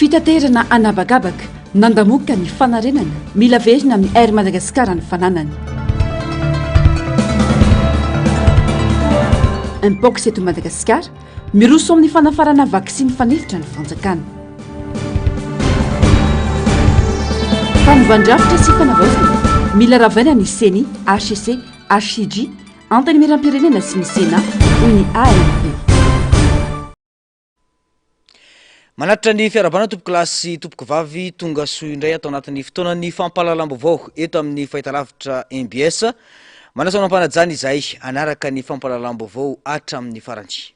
Fitaterana an'habakabaka, nandamoka ny fanarenana, mila averina amin'ny Air Madagascar ny fananany. Mpox eto Madagasikara, miroso amin'ny fanafarana vaksiny fanefitra ny fanjakana. Fanovan-drafitra sy fanavaozana, mila ravaina ny Ceni, hcc, HCJ, Antenimierampirenena sy ny Sénat, hoy ny ARP. Manatitra ny fiarahabana tompokolahy sy tompokovavy tonga soa indray ato anatin'ny fotoanan'ny fampahalalam-baovao eto amin'ny fahitalavitra mbs. Manasa anao am-panajana izahay hanaraka ny fampahalalam-baovao hatramin'ny farany.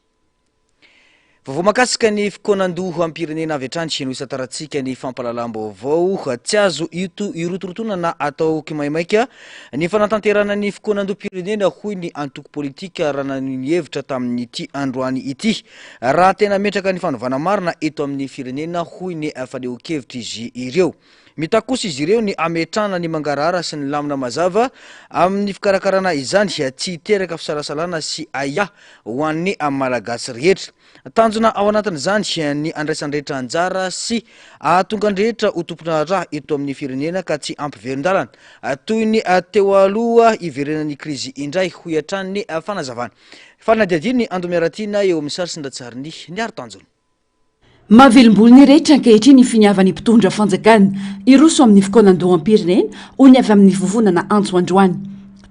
Vaovao mahakasika ny fikaonandoham-pirenena avy hatrany no isantarantsika ny fampahalalam-baovao. Tsy azo irotorotoana na atao kimaimaika ny fanatanterahana ny fikaonandoham-pirenena hoy ny antoko politika raha nanohy ny hevitra tamin'ity androany ity. Raha tena hametraka ny fanovana marina eto amin'ny firenena hoy ny fanehoan-kevitr'izy ireo. Mitaky kosa izy ireo ny hametrahana ny mangarahara sy ny lamina mazava amin'ny fikarakarana izany tsy hiteraka fisalasalana sy ahiahy ho an'ny Malagasy rehetra. Tanjona ao anatin'izany ny handraisan'ny rehetra anjara sy hahatonga ny rehetra ho tompon'andraharaha eto amin'ny firenena ka tsy hampiverin-dalana toy ny teo aloha hiverenan'ny krizy indray, hoy hatrany ny fanazavana. Fanadihadian'i Ando Miaratiana eo amin'ny sary sy ny ratsarin'i Niaro Tanjona. Mahavelom-bolo ny rehetra ankehitriny ny finiavan'ny mpitondra fanjakana hiroso amin'ny fikaonandoham-pirenena, hoy ny avy amin'ny vovonana antso androany.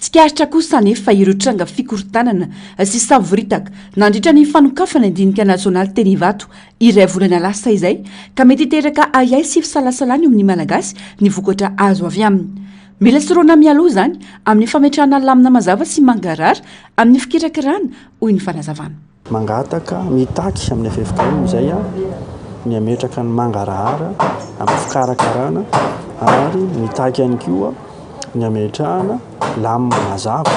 Tsikaritra kosa anefa ireo tranga fikorontanana sy savoritaka nandritra ny fanokafana ny dinika nasionaly teny Ivato iray volana lasa izay ka mety hiteraka ahiahy sy fisalasalana eo amin'ny Malagasy ny vokatra azo avy aminy. Mila sorohana mialoha izany amin'ny fametrahana lamina mazava sy mangarahara amin'ny fikirakirana, hoy ny fanazavana. Mangataka, mitaky amin'ny ffkm izay ny hametraka ny mangarahara amin'ny fikarakarana ary mitaky ihany koa ny hametrahana lamina mazava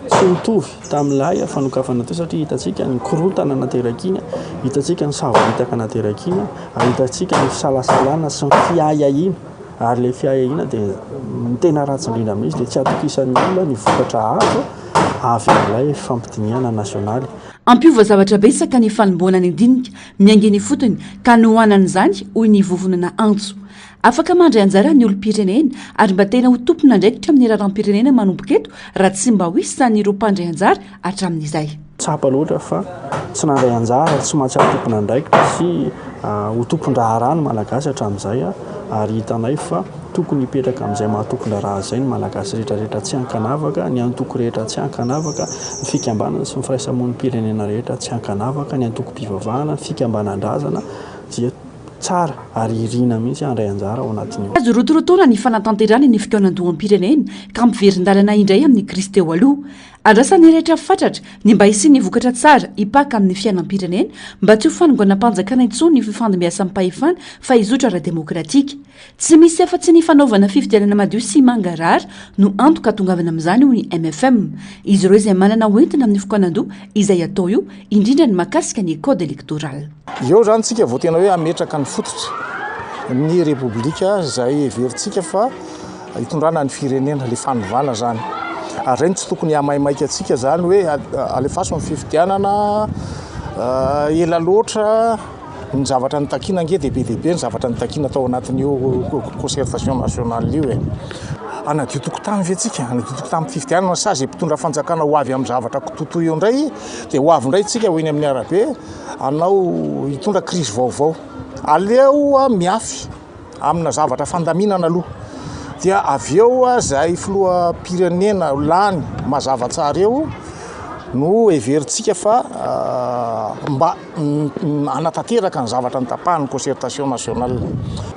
tsy mitovy tamin'ilay fanokafana teo satria hitantsika ny korontana naterak'iny, hitantsika ny savoritaka naterak'iny ary hitantsika ny fisalasalana sy ny fiahiahiana ary ilay fiahiahiana dia ny tena ratsy indrindra amin'izy dia tsy atokisan'ny olona ny vokatra azo avy amin'ilay fampidinihana nasionaly. Hampiova zavatra betsaka ny fanombohana ny dinika miainga eny ifotony ka hanohanana izany, hoy ny vovonana Antso. Afaka mandray anjara ny olom-pirenena ary mba tena ho tompon'andraikitra amin'ny raharaham-pirenena manomboka eto raha tsy mba ho isan'ireo mpandray anjara hatramin'izay. Tsapa loatra fa tsy nandray anjara, tsy mahatsiaro tompon'andraikitra sy ho tompon-draharaha ny Malagasy hatramin'izay ary hitanay fa Tokony hipetraka amin'izay maha tompon-draharaha izay ny Malagasy rehetra rehetra tsy ankanavaka, ny antoko rehetra tsy ankanavaka, ny fikambanana sy ny firaisamonim-pirenena rehetra tsy ankanavaka, ny antokom-pivavahana, ny fikambanan-drazana dia tsara ary irina mihitsy handray anjara ao anatin'io. Azo rotorotoana ny fanatanterahana ny fikaonandoham-pirenena ka hampiverin-dalana indray amin'ny krizy teo aloha. Andrasan'ny rehetra fatratra ny mba hisian'ny vokatra tsara hipaka amin'ny fiainam-pirenena mba tsy ho fanonganam-panjakana intsony ny fifandimbiasam-pahefana fa hizotra ara-demokratika. Tsy misy afa-tsy ny fanaovana fifidianana madio sy mangarahara no antoka hahatongavana amin'izany hoy ny mfm. Izy ireo izay manana ho entina amin'ny fikaonandoha izay atao io, indrindra ny mahakasika ny code électoral. Eo izany tsika vao tena hoe hametraka ny fototra ny Repoblika izay heverintsika fa hitondrana ny firenena, ilay fanovana izany. Ary izay no tsy tokony hahamaimaika antsika izany hoe alefaso ny fifidianana, ela loatra. Ny zavatra notakiana ange dia be dia be ny zavatra notakiana tao anatin'io concertation nationale io e. Hanadio tokotany ve tsika? Hanadio tokotany fifidianana sa izay mpitondra fanjakana ho avy amin'ny zavatra kitotoa eo indray dia ho avy indray tsika ho eny amin'ny arabe hanao hitondra crise vaovao. Aleo miafy amina zavatra fandaminana aloha dia avy eo izay filoham-pirenena lany mazava tsara eo no heverintsika fa mba hanatanteraka ny zavatra notapahan'ny concertation nationale.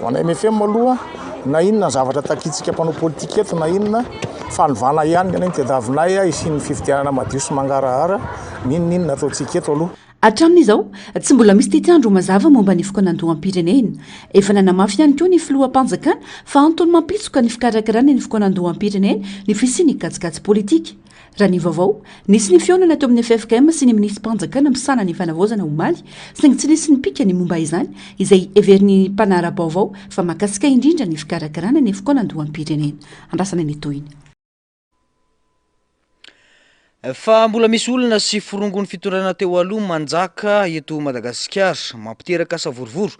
Ho an'ny MFM aloha na inona ny zavatra takintsika mpanao politika eto na inona fanovana ihany ny anay ny tadiavinay hisian'ny fifidianana madio sy mangarahara n'inon'inona ataontsika eto aloha. Hatramin'izao, tsy mbola misy tetiandro mazava momba ny fikaonandoham-pirenena. Efa nanamafy ihany koa ny filoham-panjakana fa antony mampitsoka ny fikarakarana ny fikaonandoham-pirenena ny fisian'ny kajikajy politika. Raha ny vaovao, nisy ny fihaonana teo amin'ny ffkm sy ny minisi-panjakana misahana ny fanavaozana omaly, saingy tsy nisy nipika ny momba izany, izay heverin'ny mpanara-baovao fa mahakasika indrindra ny fikarakarana ny fikaonandoham-pirenena. Andrasana ny tohiny. Fa mbola misy olona sy forongon'ny fitondrana teo aloha manjaka eto Madagasikara. Mampiteraka savorovoro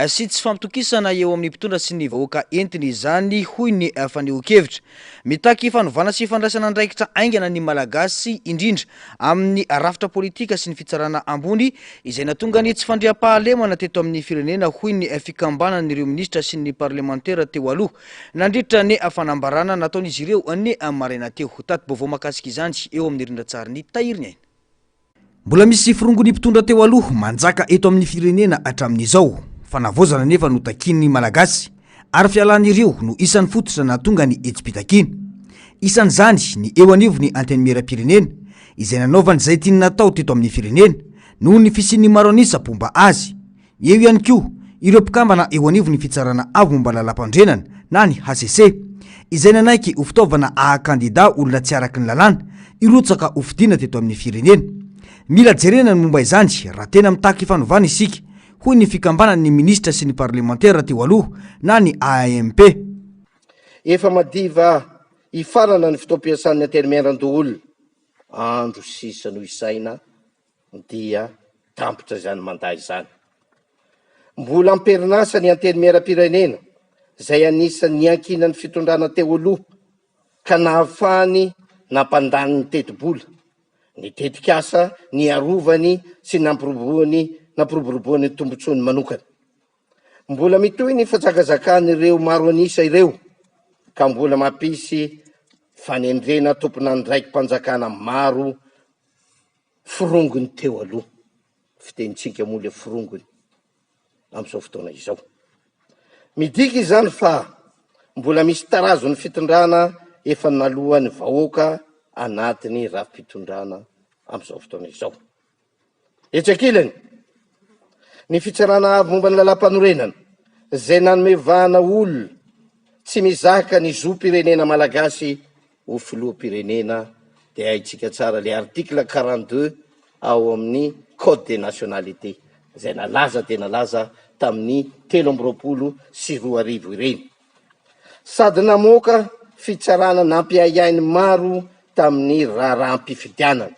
sy tsy fampitokisana eo amin'ny mpitondra sy ny vahoaka entiny izany, hoy ny fanehoan-kevitra. Mitaky fanovana sy fandraisana andraikitra haingana ny Malagasy, indrindra amin'ny rafitra politika sy ny fitsarana ambony, izay nahatonga ny tsy fandriampahalemana teto amin'ny firenena, hoy ny fikambanan'ireo minisitra sy ny parlemantera teo aloha. Nandritra ny fanambarana nataon'izy ireo ny maraina teo. Tati-baovao mahakasika izany eo amin'ny rindran-tsarin'i Tahiriniaina. Mbola misy firongon'ny mpitondra teo aloha manjaka eto amin'ny firenena hatramin'izao. Fanavaozana anefa no takian'ny Malagasy ary fialan'ireo no isan'ny fototra nahatonga ny hetsi-pitakiana. Isan'izany ny eo anivon'ny Antenimierampirenena izay nanaovany izay tiany natao teto amin'ny firenena noho ny fisian'ny maro an'isa mpomba azy. Eo ihany koa ireo mpikambana eo anivon'ny Fitsarana Avo momba ny Lalàmpanorenana na ny hcc, izay nanaiky ho fitaovana haha-kandida olona tsy araka ny lalàna hirotsaka hofidiana teto amin'ny firenena. Mila jerena ny momba izany raha tena mitaky fanovana isika, hoy ny fikambanan'ny minisitra sy ny parlemantera teo aloha na ny AMP. Efa madiva hifarana ny fotoam-piasan'ny Antenimierandoholona, andro sisa no isaina dia tampitra izany mandat izany. Mbola am-perinasa ny Antenimierampirenena izay anisan'ny niankinan'ny fitondrana teo aloha ka nahafahany nampandany ny tetibola, ny tetikasa niarovany sy nampiroboroany nampiroboroboany ny tombontsoany manokana. Mbola mitohy ny fanjakazakan'ireo maro an'isa ireo ka mbola mampisy fanendrena tompon'andraiki-panjakana maro Forongony teo aloha, fitenintsika moa le forongony amin'izao fotoana izao. Midika izany fa mbola misy tarazon'ny fitondrana efa naloan'ny vahoaka anatin'ny rafi-pitondrana amin'izao fotoana izao. Etsy ankilany, ny fitsarana avo momba ny lalàmpanorenana izay nanome vahana olona tsy mizaka ny zom-pirenena malagasy ho filoham-pirenena dia haintsika tsara le article 42 ao amin'ny code des nationalités izay nalaza dia nalaza tamin'ny 2023 ireny. Sady namoaka fitsarana nampiahiahy ny maro tamin'ny raharaham-pifidianana.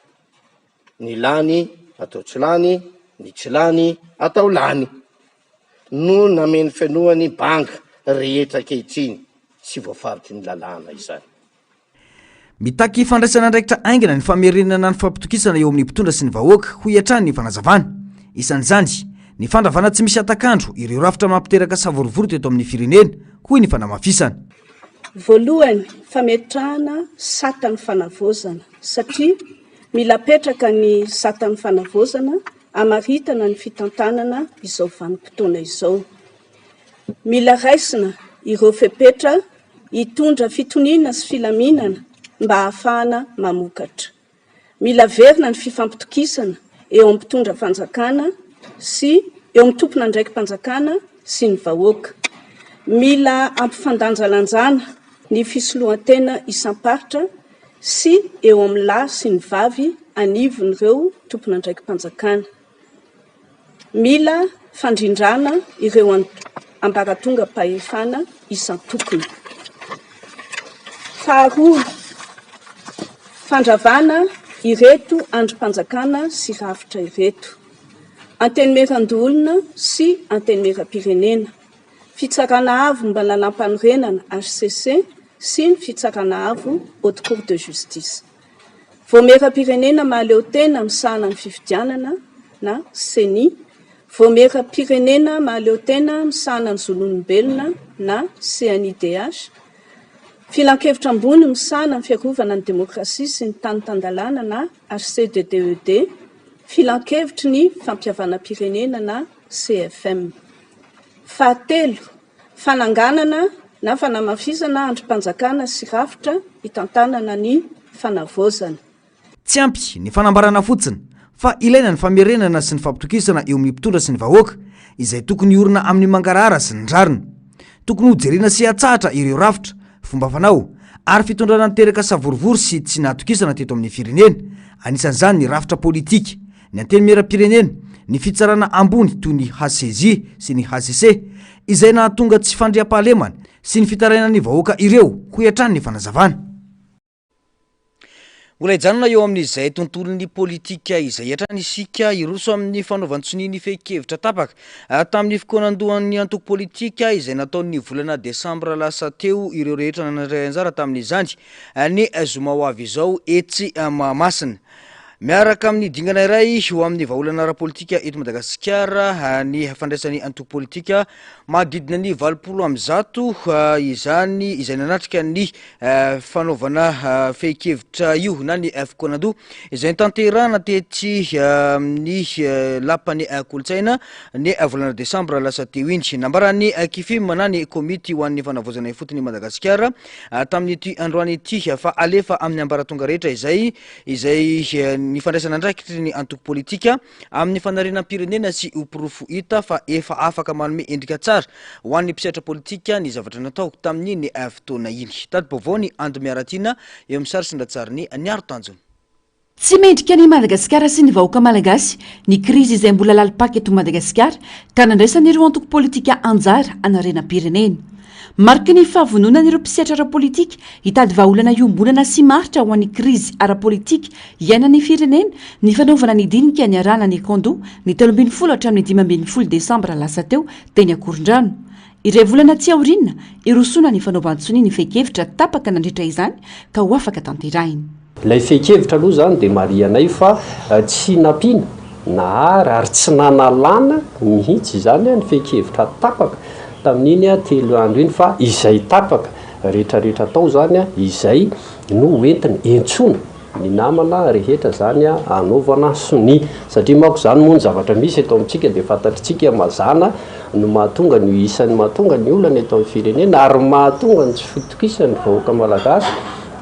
Ny lany atao tsy lany, ny tsy lany atao lany no namenofenoany banga rehetra ankehitriny tsy voafaritry ny lalàna izany. Mitaky fandraisana andraikitra haingana ny famerenana ny fampitokisana eo amin'ny mpitondra sy ny vahoaka, hoy hatrany ny fanazavana. Isan'izany, ny fandravana tsy misy hatak'andro ireo rafitra mampiteraka savorovoro teto amin'ny firenena, hoy ny fanamafisana. Voalohany, fametrahana satan'ny fanavaozana satria mila apetraka ny satan'ny fanavaozana hamaritana ny fitantanana izao vanim-potoana izao. Mila raisina ireo fepetra hitondra fitoniana sy filaminana mba hahafahana mamokatra. Mila averina ny fifampitokisana eo amin'ny mpitondra fanjakana sy eo amin'ny tompon'andraiki-panjakana sy ny vahoaka. Mila ampifandanjalanjana ny fisoloan-tena isam-paritra sy eo amin'ny lahy sy ny vavy anivon'ireo tompon'andraiki-panjakana. Mila fandrindrana ireo ambaratongam-pahefana isan-tokony. Faharoa, fandravana ireto andrim-panjakana sy rafitra ireto, Antenimierandoholona sy Antenimierampirenena, Fitsarana Avo momba ny Lalàmpanorenana, hcc, sy ny Fitsarana Avo, Haute Cour de Justice. Vaomieram-pirenena mahaleo tena misahana ny fifidianana na Ceni, Vaomieram-pirenena mahaleo tena misahana ny zon'olombelona na CNIDH, Filankevitra ambony misahana ny fiarovana ny demokrasia sy ny tany tan-dalàna na HCDDED, Filankevitry ny fampihavanam-pirenena na CFM. Fahatelo, fananganana na fanamafisana andrim-panjakana sy rafitra hitantanana ny fanavaozana. Tsy ampy ny fanambarana fotsiny fa ilaina ny famerenana sy ny fampitokisana eo amin'ny mpitondra sy ny vahoaka izay tokony hiorina amin'ny mangarahara sy ny rariny. Tokony hojerena sy hatsahatra ireo rafitra, fomba fanao ary fitondrana niteraka savorovoro sy tsy nahatokisana teto amin'ny firenena, anisan'izany ny rafitra politika, ny Antenimierampirenena, ny Fitsarana ambony toy ny HCJ sy ny hcc, izay nahatonga tsy fandriampahalemana sy ny fitarainan'ny vahoaka ireo, hoy hatrany ny fanazavana. Mbola hijanona eo amin'izay tontolon'ny politika izay hatrany isika, hiroso amin'ny fanaovan-tsonia ny fehin-kevitra tapaka tamin'ny fikaonandohan'ny antoko politika izay nataon'ny volana desambra lasa teo ireo rehetra nandray anjara tamin'izany ny zoma ho avy izao etsy Mahamasina. Miaraka amin'ny dingana iray ho amin'ny vahaolana ara-politika eto Madagasikara ny fandraisan'ny antoko politika manodidina ny 180 izany izay nanatrika ny fanaovana fehin-kevitra io na ny fikaonandoha izay notanterahana tetsy amin'ny lapan'ny kolontsaina ny volana desambra lasa teo iny. Nambaran'ny Kifim na ny komity ho an'ny fanavaozana ifotony Madagasikara tamin'ity androany ity fa alefa amin'ny ambaratonga rehetra izay izay ny fandraisana andraikitry ny antoko politika amin'ny fanarenam-pirenena sy ho porofo hita fa efa afaka manome endrika tsara ho an'ny mpisehatra politika ny zavatra natao tamin'iny fotoana iny. Tati-baovao ny Ando Miaratiana eo amin'ny sary sy ny lahatsarin'i Niaro Tanjona. Tsy mendrika an'i Madagasikara sy ny vahoaka malagasy ny krizy izay mbola lalim-paka eto Madagasikara ka nandraisan'ireo antoko politika anjara hanarenam-pirenena. Mariky ny fahavononan'ireo mpisehatra ara-politika hitady vahaolana iombonana sy maharitra ho an'ny krizy ara-politika iainan'ny firenena ny fanaovana ny dinika niarahana ny Kondo ny 13 hatramin'ny 15 desambra lasa teo teny Akorondrano. Iray volana aty aoriana, hirosoana ny fanaovan-tsonia ny fehin-kevitra tapaka nandritra izany ka ho afaka tanterahina. Ilay fehin-kevitra aloha izany dia marihanay fa tsy nampiana na ary ary tsy nanalana mihitsy izany ny fehin-kevitra tapaka tamin'iny telo andro iny fa izay tapaka rehetrarehetra tao izany izay no hoentina entsoina ny namana rehetra izany hanaovana sonia satria manko izany moa ny zavatra misy eto amintsika dia fantatritsika mazàna no mahatonga ny isan'ny mahatonga ny olana eto amin'ny firenena ary mahatonga ny tsy fitokisan'ny vahoaka malagasy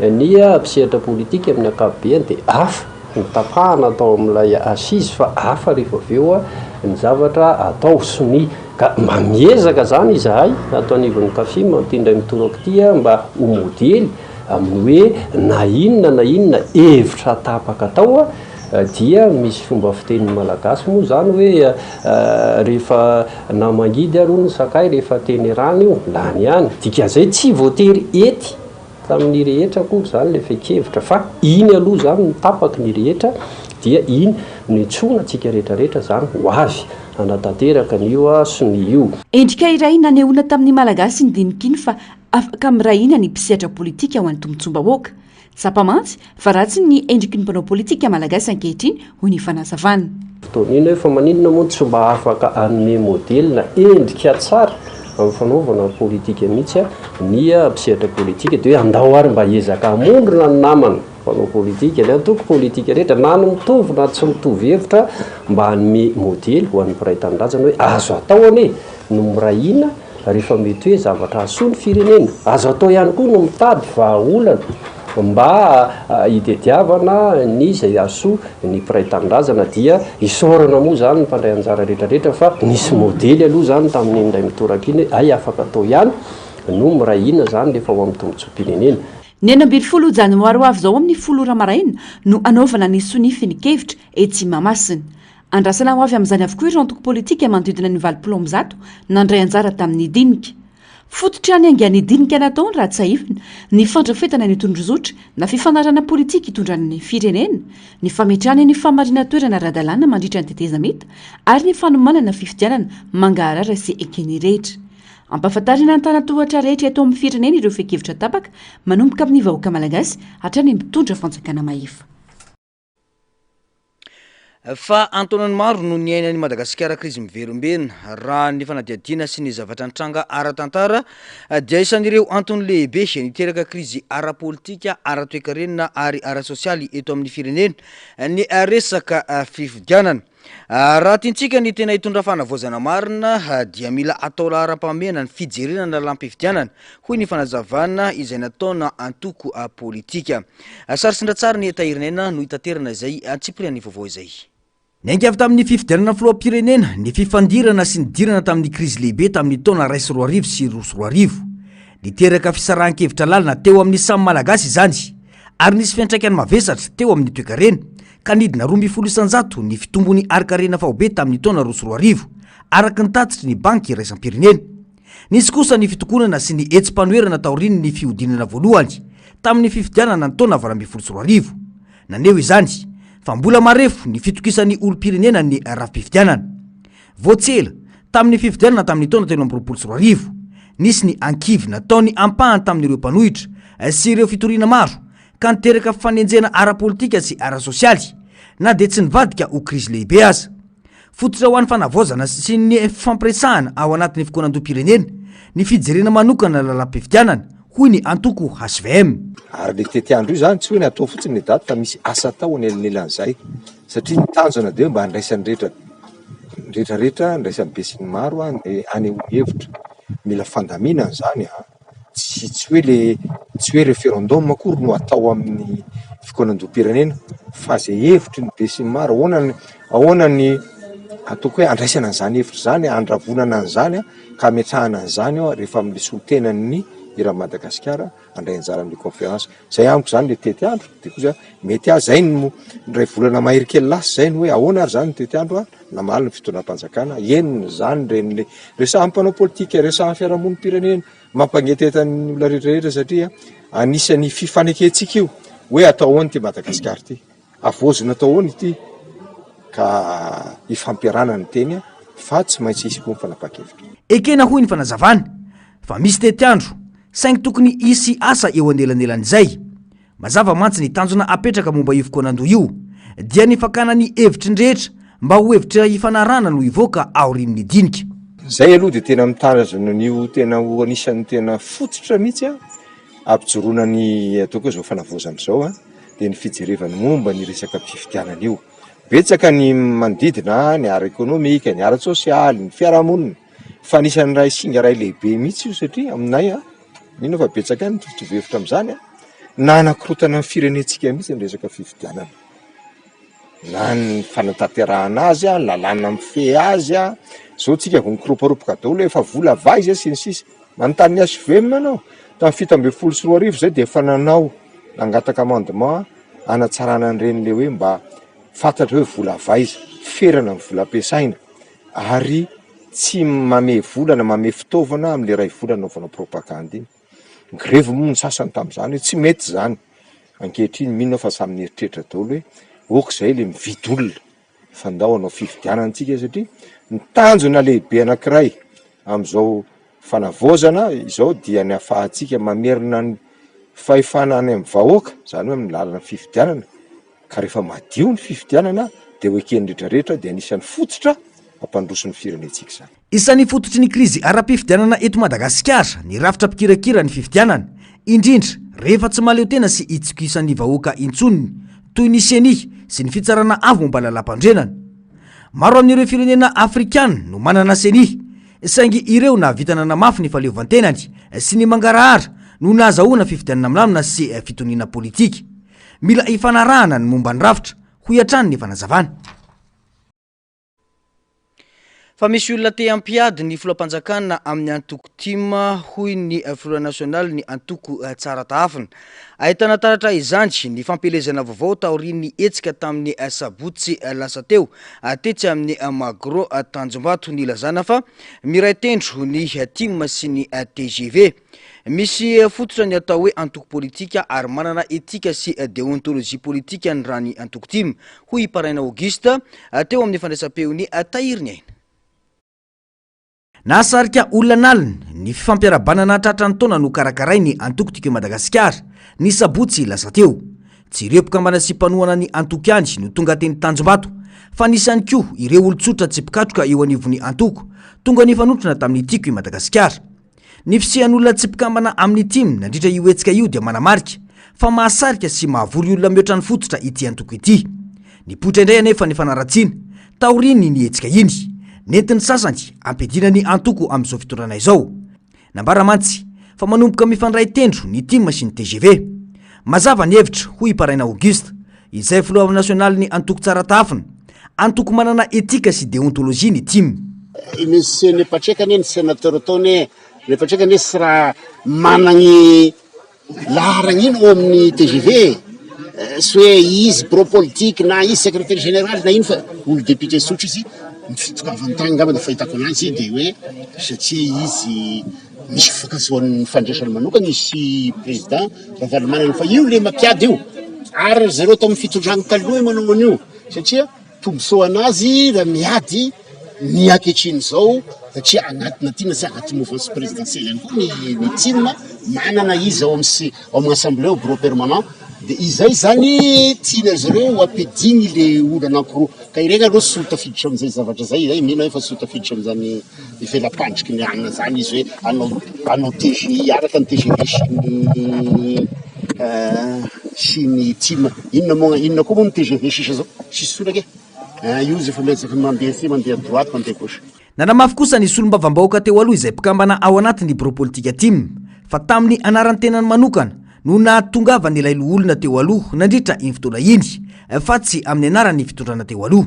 Ny mpisehatra politika amin'ny ankapobeny dia hafa ny tapahana atao amin'ilay assise fa hafa rehefa avy eo ny zavatra atao, sonia. Ka mba miezaka izany izahay ato anivon'ny Cafim amin'ity indray mitoraka ity mba ho modely amin'ny hoe na inona na inona hevitra tapaka atao dia misy fomba fitenin'ny Malagasy moa izany hoe rehefa na mangidy ary hono ny sakay rehefa tenerana io lany ihany. Dikan'izay tsy voatery hety Tamin'ny rehetra akory izany ilay fehin-kevitra fa iny aloha izany no tapaky ny rehetra dia iny no iantsoana antsika rehetra rehetra izany ho avy hanatanteraka an'io sonia io. Endrika iray nanehoana tamin'ny Malagasy ny dinika iny fa afaka miray hina ny mpisehatra politika ho an'ny tombontsoam-bahoaka. Tsapa mantsy fa ratsy ny endriky ny mpanao politika malagasy ankehitriny, hoy ny fanazavana. Fotoana iny hoe fa maninona moa no tsy mba afaka hanome modely na endrika tsara amin'ny fanaovana politika mihitsy ny mpisehatra politika dia hoe andao ary mba hiezaka hamondrona ny namana mpanao politika, ny antoko politika rehetra na ny mitovy na tsy mitovy hevitra mba hanome modely ho an'ny mpiray tanindrazana hoe azo atao anie no miray hina Rehefa mety hoe zavatra hahasoa ny firenena, azo atao ihany koa no mitady vahaolana mba hitediavana ny izay hahasoa ny mpiray tanindrazana dia isaorana moa izany ny mpandray anjara rehetra rehetra fa nisy modely aloha izany tamin'iny indray mitoraka iny hoe hay afaka atao ihany no miray hina izany rehefa ho amin'ny tombotsoam-pirenena. Ny 16 janoary ho avy izao amin'ny folo ora maraina no hanaovana ny sonia fehin-kevitra etsy Mahamasina. Andrasana ho avy amin'izany avokoa ireo antoko politika manodidina ny 180 nandray anjara tamin'ny dinika. Fototra niaingan'ny dinika nataony raha tsiahivina ny fandrafetana ny tondrozotra na fifanarahana politika hitondrana ny firenena, ny fametrahana ny fahamarinan-toerana ara-dalàna mandritra ny tetezamita ary ny fanomanana fifidianana mangaharara sy eken'ny rehetra. Ampahafantarina an-tanan-tohatra rehetra eto amin'ny firenena ireo fehin-kevitra tapaka manomboka amin'ny vahoaka malagasy hatrany amin'ny mpitondra fanjakana mahefa. Fa an-taonany maro no niainan'i Madagasikara krizy miverimberina. Raha ny fanadihadiana sy ny zavatra nitranga ara-tantara dia isan'ireo antony lehibe niteraka krizy ara-politika, ara-toekarena ary ara-sosialy eto amin'ny firenena ny resaka fifidianana. Raha tiantsika ny tena hitondra fanavaozana marina dia mila atao laharam-pahamehana ny fijerena ny lalàm-pifidianana, hoy ny fanazavana izay nataona antoko politika. Sary sindran-tsary ny Tahirin'aina no hitaterana izay antsipirian'ny vaovao izay. Niainga avy tamin'ny fifidianana filoham-pirenena ny fifandirana sy nidirana tamin'ny krizy lehibe tamin'ny taona 2001 sy 2002. Niteraka fisarahan-kevitra lalina teo amin'ny samy Malagasy izany ary nisy fiantraikany mavesatra teo amin'ny toekarena ka nidina 12% ny fitombon'ny harin-karena faobe tamin'ny taona 2002, araka ny tatitry ny Banky iraisam-pirenena. Nisy kosa ny fitokonana sy ny hetsi-panoherana taorian'ny fihodinana voalohany tamin'ny fifidianana ny taona 2018. Naneho izany fa mbola marefo ny fitokisan'ny olom-pirenena ny rafi-pifidianana. Vao tsy ela, tamin'ny fifidianana tamin'ny taona 2023, nisy ny ankivy nataon'ny ampahany tamin'ireo mpanohitra sy ireo fitoriana maro ka niteraka fifanenjehana ara-politika sy ara-sosialy, na dia tsy nivadika ho krizy lehibe aza. Fototra ho an'ny fanavaozana sy ny fifampiresahana ao anatin'ny fikaonandoham-pirenena ny fijerena manokana ny lalam-pifidianana, hoy ny antoko hvm. Ary le tetiandro io zany tsy hoe natao fotsiny le daty fa misy asa atao anelanelan'izay satria ny tanjona dia hoe mba handraisan'ny rehetra rehetra rehetra handraisan'ny besinimaro hanehoany hevitra. Mila fandaminana zany an! Tsy tsy hoe le tsy hoe référendum akory no atao amin'ny fikaonandoham-pirenena fa zay hevitry ny besinimaro ahoana ny ahoana ny ataoko hoe andraisana an'izany hevitra izany, andravonana an'izany ka ametrahana an'izany eo rehefa amin'ny solontenan'ny eran'i Madagasikara handray anjara amin'ny conférence. Zay amiko zany le tetiandro de koa zany mety ahy zay no iray volana mahery kely lasa zay no hoe ahoana ary zany ny tetiandro a, namaly ny fitondram-panjakana, henony zany reny le resahan'ny mpanao politika, resahan'ny fiarahamonim-pirenena, mampangetaheta ny olona rehetra rehetra satria anisan'ny fifanekentsika io hoe atao ahoana ity Madagasikara ity. Havaozina atao ahoana ity ka hifampiarahana ny teny fa tsy maintsy hisy koa ny fanapahan-kevitra. Ekena hoy ny fanazavana fa misy tetiandro saingy tokony hisy asa eo anelanelan'izay. Mazava mantsy ny tanjona apetraka momba io fikaonandoha io dia ny fakana ny hevitry ny rehetra mba ho hevitra hifanarahana no hivoaka aorian'ny dinika. Zay aloha dia tena mitazona an'io tena ho anisan'ny tena fototra mihitsy an, ampijoroana ny ataoko hoe izao fanavaozana izao an. dia ny fijerevana momba ny resaka fifidianana io. Betsaka ny manodidina, ny ara-ekonomika, ny ara-tsosialy, ny fiarahamonina, fa anisan'ny iray singa iray lehibe mihitsy io satria aminay an, mino aho fa betsaka ihany ny mitovitovy hevitra amin'izany an, nanakorontana ny firenentsika mihitsy ny resaka fifidianana, na ny fanatanterahana azy an, lalàna mifehy azy an, zao tsika vao mikoroporopoka daholo hoe efa vola va izy sy ny sisa, manontany ny HVM ianao, tamin'ny 2017 zay dia efa nanao. Nangataka amendement hanatsarana an'ireny le hoe mba fantatra hoe vola avy aiza, ferana ny vola ampiasaina ary tsy mamehy vola na mamehy fitaovana amin'le iray volana anaovana propagandy iny. Nigrevy moa ny sasany tamin'izany hoe tsy mety izany. Ankehitriny mino aho fa samy nieritreritra daholo hoe ok izay le mividy olona fa ndao hanao fifidianana tsika satria ny tanjona lehibe anankiray amin'izao fanavaozana izao dia ny ahafahantsika mamerina ny fahefana any amin'ny vahoaka, izany hoe amin'ny lalan'ny fifidianana, ka rehefa madio ny fifidianana dia ho eken'ny rehetra rehetra dia anisan'ny fototra hampandroso ny firenentsika izany. Isan'ny fototry ny krizy ara-pifidianana eto Madagasikara ny rafitra mpikirakira ny fifidianana, indrindra rehefa tsy mahaleo tena sy itokisan'ny vahoaka intsony toy ny Ceni sy ny Fitsarana Avo momba ny Lalàmpanorenana. Maro amin'ireo firenena afrikana no manana Ceni, saingy ireo nahavita nanamafy ny fahaleovantenany sy ny mangarahara no nahazahoana fifidianana milamina sy fitoniana politika. Mila ifanarahana ny momba ny rafitra, hoy hatrany ny fanazavana. Fa misy olona te hampiady ny filoham-panjakana amin'ny antoko tim, hoy ny filoha nasionalin'ny antoko Tsara Tahafina. Ahitana taratra izany ny fampielezana vaovao taorian'ny hetsika tamin'ny sabotsy lasa teo tetsy amin'ny Magro Tanjombato nilazana fa miray tendro ny tim sy ny tgv. Misy fototra ny atao hoe antoko politika ary manana etika sy deontolojia politika ny raha ny antoko tim, hoy i Paraina Auguste teo amin'ny fandraisam-peon'i Tahiry Ny Aina. Nahasarika olona an'aliny ny fifampiarahabana nahatratra ny taona nokarakarain'ny antoko Tiako i Madagasikara, ny sabotsy lasa teo. Tsy ireo mpikambana sy mpanohana ny antoko ihany no tonga teny Tanjombato, fa nisy ihany koa ireo olon-tsotra tsy mpikatroka eo anivon'ny antoko, tonga nifanotrona tamin'ny Tiako i Madagasikara. Ny fisian'olona tsy mpikambana amin'ny tim nandritra io hetsika io dia manamarika fa mahasarika sy mahavory olona mihoatra ny fototra ity antoko ity. Nipoitra indray anefa ny fanaratsiana taorian'iny hetsika iny. Nentin'ny sasany hampiadiana ny antoko amin'izao fitondrana izao. Nambara mantsy fa manomboka mifandray tendro ny tim sy ny tgv. Mazava ny hevitra, hoy i Paraina Auguste, izay filoha nasionalin'ny antoko Tsara Tahafina. Antoko manana etika sy deontolojia ny tim. I Monsieur Nepatreka anie ny sénateur tao anie, Nepatreka anie tsy raha managny laharagna ino ao amin'ny tgv e, tsy hoe izy bureau politique na izy secrétaire général na ino fa olo député tsotra izy, ny fitokavany tany angamba ny fahitako anazy de hoe satria izy misy fifankahazoany fandraisany manokana izy sy président Ravalomanana fa io le mampiady io. Ary ry zareo tao amin'ny fitondrana taloha manao an'io satria tombontsoa anazy raha miady ny ankehitriny izao satria anatina tim sy anaty mouvance présidentielle ihany koa ny ny tim, manana izy ao amin'ny ao amin'ny assemblée au bureau permanent de izay zany tiana ry zareo ho ampiadiany le olona anankiroa ka ireny aloha tsy ho tafiditra amin'izay zavatra zay, zay mino aho fa tsy ho tafiditra amin'izany vela-pandriky ny anona zany izy hoe hanao hanao TGI araka ny tgv sy ny sy ny tim, inona moa inona koa moa ny tgv sisa zao, tsisy intsony ange. Io izy efa miezaka mandeha aty mandeha droite mandeha gauche. Nanamafy kosa ny solombavambahoaka teo aloha izay mpikambana ao anatin'ny birao politika tim fa tamin'ny anaran'ny tenany manokana no nahatongavan'ilay loholona teo aloha nandritra iny fotoana iny fa tsy amin'ny anaran'ny fitondrana teo aloha.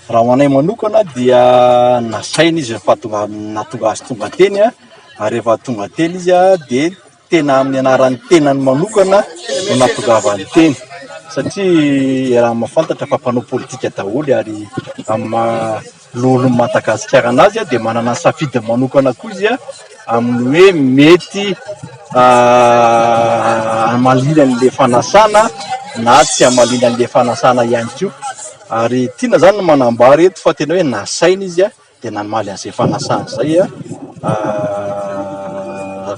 Raha ho anay manokana dia nasaina izy rehefa tonga nahatonga azy tonga teny ary rehefa tonga teny izy dia tena amin'ny anaran'ny tenany manokana no nahatongavany teny satria iaraha mahafantatra fa mpanao politika daholo ary amin'ny maha loholon'i Madagasikara anazy dia manana ny safidiny manokana koa izy amin'ny hoe mety hamaliana an'ilay fanasana na tsy hamaliana an'ilay fanasana ihany koa ary tiana izany ny manambara eto fa tena hoe nasaina izy dia namaly an'izay fanasana izay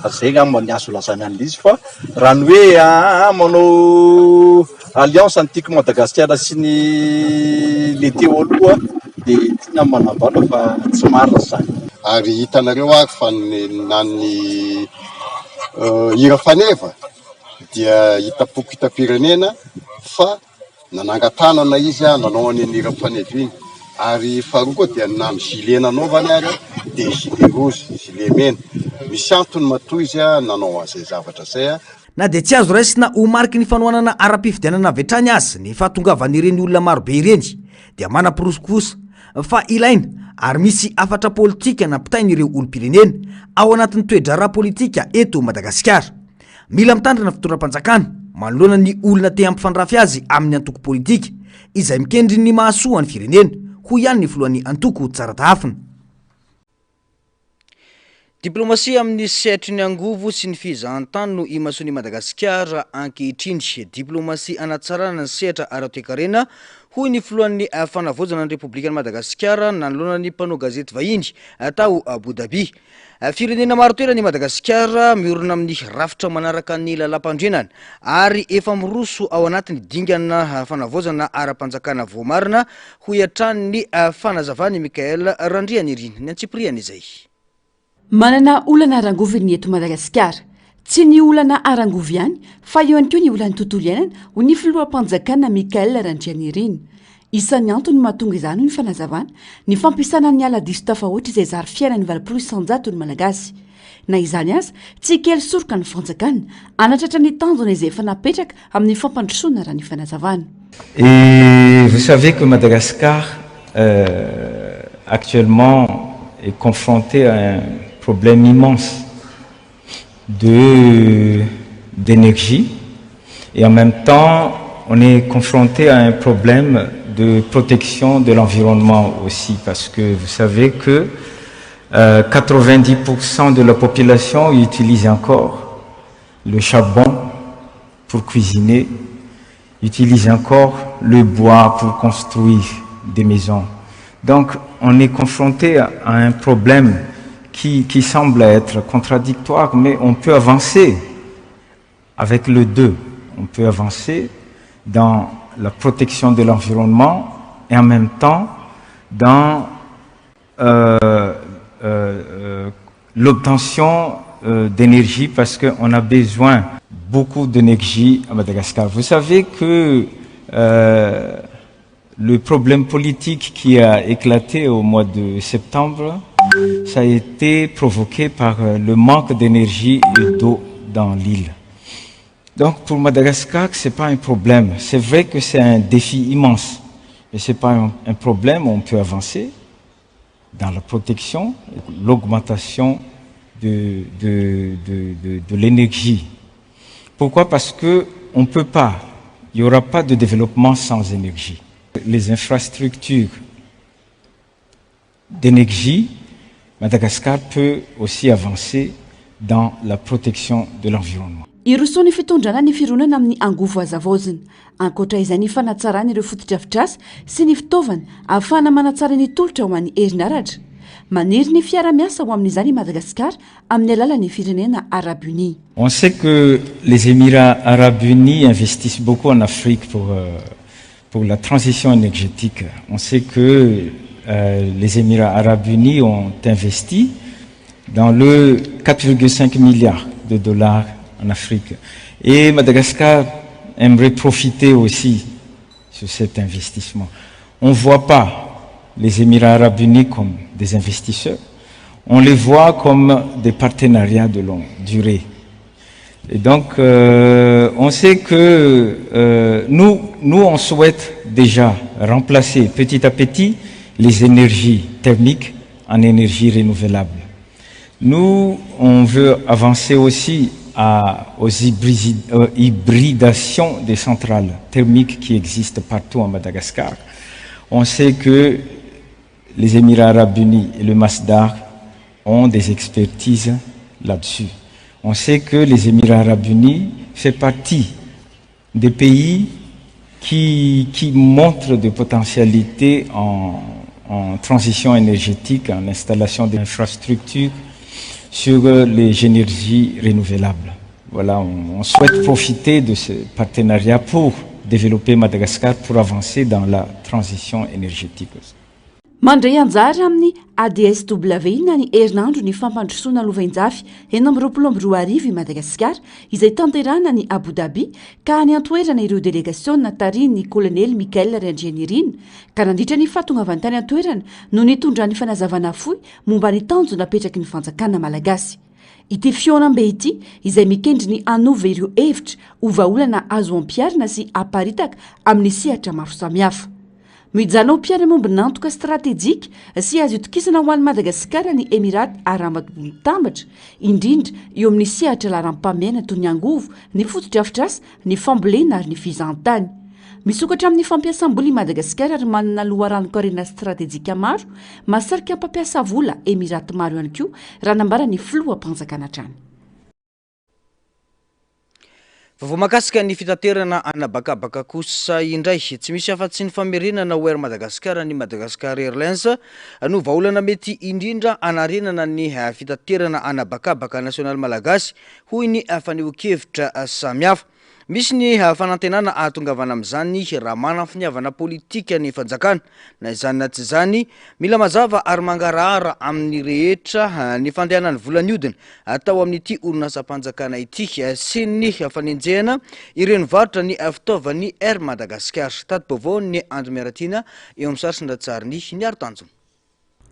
fa izay angamba ny azo lazaina an'ilay izy fa raha ny hoe aa manao alliance ny Tiako Madagasikara sy ny le teo aloha dia tiana ny manambara fa tsy marina izany. Ary hitanareo ary fa ny na ny hira faneva dia hitam-poko hitam-pirenena fa Nanangan-tanana izy nanao an'iny hira faneva iny. Ary faharoa koa dia na ny gilet nanaovany ary dia gilet rouge, gilet mena. Misy antony matoa izy nanao an'izay zavatra izay. Na dia tsy azo raisina ho mariky ny fanohanana ara-pifidianana avy hatrany aza ny fahatongavan'ireny olona marobe ireny dia manaporofo kosa fa ilaina ary misy hafatra politika nampitain'ireo olom-pirenena ao anatin'ny toe-draharaha politika eto Madagasikara. Mila mitandrina fitondram-panjakana manoloana ny olona te hampifandrafy azy amin'ny antoko politika izay mikendry ny mahasoa ny firenena, hoy ihany ny filohan'ny antoko Tsaratahafina. Diplomasia amin'ny sehatry ny angovo sy ny fizahantany no imasoan'i Madagasikara ankehitriny. Diplomasia hanatsarana ny sehatra ara-toekarena, hoy ny filohan'ny Fanavaozana ny Repoblikan'i Madagasikara nanoloana ny mpanao gazety vahiny tao Abu Dhabi. Firenena maro toerana i Madagasikara, miorina amin'ny rafitra manaraka ny lalàmpandrenana ary efa miroso ao anatin'ny dingana fanavaozana ara-panjakana voamarina, hoy hatrany ny fanazavan'i Michaël Randrianirina. Ny antsipiriany izay. Manana olana ara-angovo ny eto Madagasikara. Tsy ny olana ara-angovo ihany fa eo ihany koa ny olan'ny tontolo iainana, hoy ny filoham-panjakana Michaël Randrianirina. Isan'ny antony mahatonga izany, hoy ny fanazavana, ny fampiasana ny ala diso tafahoatra izay zary fiainan'ny 80% ny Malagasy. Na izany aza, tsy kely soroka ny fanjakana hanatratra ny tanjona izay efa napetraka amin'ny fampandrosoana raha ny fanazavana. Et vous savez que Madagascar actuellement est confronté à un problème immense de d'énergie et en même temps on est confronté à un problème de protection de l'environnement aussi parce que vous savez que 90% de la population utilise encore le charbon pour cuisiner, utilise encore le bois pour construire des maisons. Donc on est confronté à un problème qui, qui semble être contradictoire, mais on peut avancer avec le deux. On peut avancer dans la protection de l'environnement et en même temps dans euh, euh, euh, l'obtention d'énergie parce qu'on a besoin beaucoup d'énergie à Madagascar. Vous savez que le problème politique qui a éclaté au mois de septembre, ça a été provoqué par le manque d'énergie et d'eau dans l'île. Donc pour Madagascar, ce n'est pas un problème. C'est vrai que c'est un défi immense, mais ce n'est pas un, problème, on peut avancer dans la protection, l'augmentation de, de, de, de l'énergie. Pourquoi Parce que on ne peut pas, il n'y aura pas de développement sans énergie. Les infrastructures d'énergie, Madagascar peut aussi avancer dans la protection de l'environnement. Hirosoan'ny fitondrana ny fironana amin'ny angovo hazavaozina. Ankoatra izay ny fanatsarana ireo fotodrafitrasa sy ny fitaovana ahafahana manatsara ny tolotra ho an'ny herinaratra. Maniry ny fiara-miasa ho amin'izany i Madagasikara amin'ny alalan'ny firenena Arabo Unis. On sait que les Emirats Arabes Unis investissent beaucoup en Afrique pour pour la transition énergétique. On sait que les Emirats Arabes Unis ont investi dans le 4,5 milliards de dollars en Afrique. Et Madagascar aimerait profiter aussi sur cet investissement. On ne voit pas les Émirats arabes unis comme des investisseurs, on les voit comme des partenariats de longue durée. Et donc, on sait que nous, nous, on souhaite déjà remplacer petit à petit les énergies thermiques en énergie renouvelable. Nous, on veut avancer aussi à, aux hybridations des centrales thermiques qui existent partout en Madagascar. On sait que les Émirats arabes unis et le Masdar ont des expertises là-dessus. On sait que les Émirats arabes unis fait partie des pays qui, qui montrent des potentialités en, en transition énergétique, en installation d'infrastructures sur les énergies renouvelables. Voilà, on, on souhaite profiter de ce partenariat pour développer Madagascar, pour avancer dans la transition énergétique aussi. Mandray anjara amin'ny ADSW na ny herinandro ny fampandrosoana lovainjafy 2026 i Madagasikara izay tanterahana any Abu Dhabi ka any an-toerana ireo delegasiona tarihin'ny kolonely Michael Randrianirina ka nandritra ny fahatongavany tany an-toerana no nitondrany fanazavana fohy momba ny tanjona apetraky ny fanjakana malagasy. Ity fihaonambe ity izay mikendry ny hanova ireo hevitra ho vahaolana azo ampiharina sy aparitaka amin'ny sehatra maro samihafa. Mijanona ho mpiara-miombon'antoka stratejika sy azo itokisana ho an'i Madagasikara ny Emirats Arabo Mitambatra, indrindra eo amin'ny sehatra laharam-pahamehana toy ny angovo, ny fotodrafitrasa, ny fambolena ary ny fizahantany. Misokatra amin'ny fampiasam-bola i Madagasikara ary manana loharanon-karena stratejika maro, mahasarika mpampiasa vola Emirats maro ihany koa, raha nambaran'ny filoham-panjakana hatrany. Vaovao mahakasika ny fitaterana an'habakabaka kosa indray. Tsy misy afa-tsy ny famerenana ho Air Madagascar ny Madagascar Airlines no vahaolana mety indrindra hanarenana ny fitaterana an'habakabaka nasionaly malagasy, hoy ny fanehoan-kevitra samihafa. Misy ny fanantenana ahatongavana amin'izany raha manana finiavana politika ny fanjakana. Na izany na tsy izany, mila mazava ary mangarahara amin'ny rehetra ny fandehanan'ny vola nihodina atao amin'ity orinasam-panjakana ity sy ny fanenjehana ireny varotra ny fitaovan'ny Air Madagascar. Tati-baovaon'ny Andry Miaratiana eo amin'ny sary sy ny ratsarin'i Niaro Tanjona.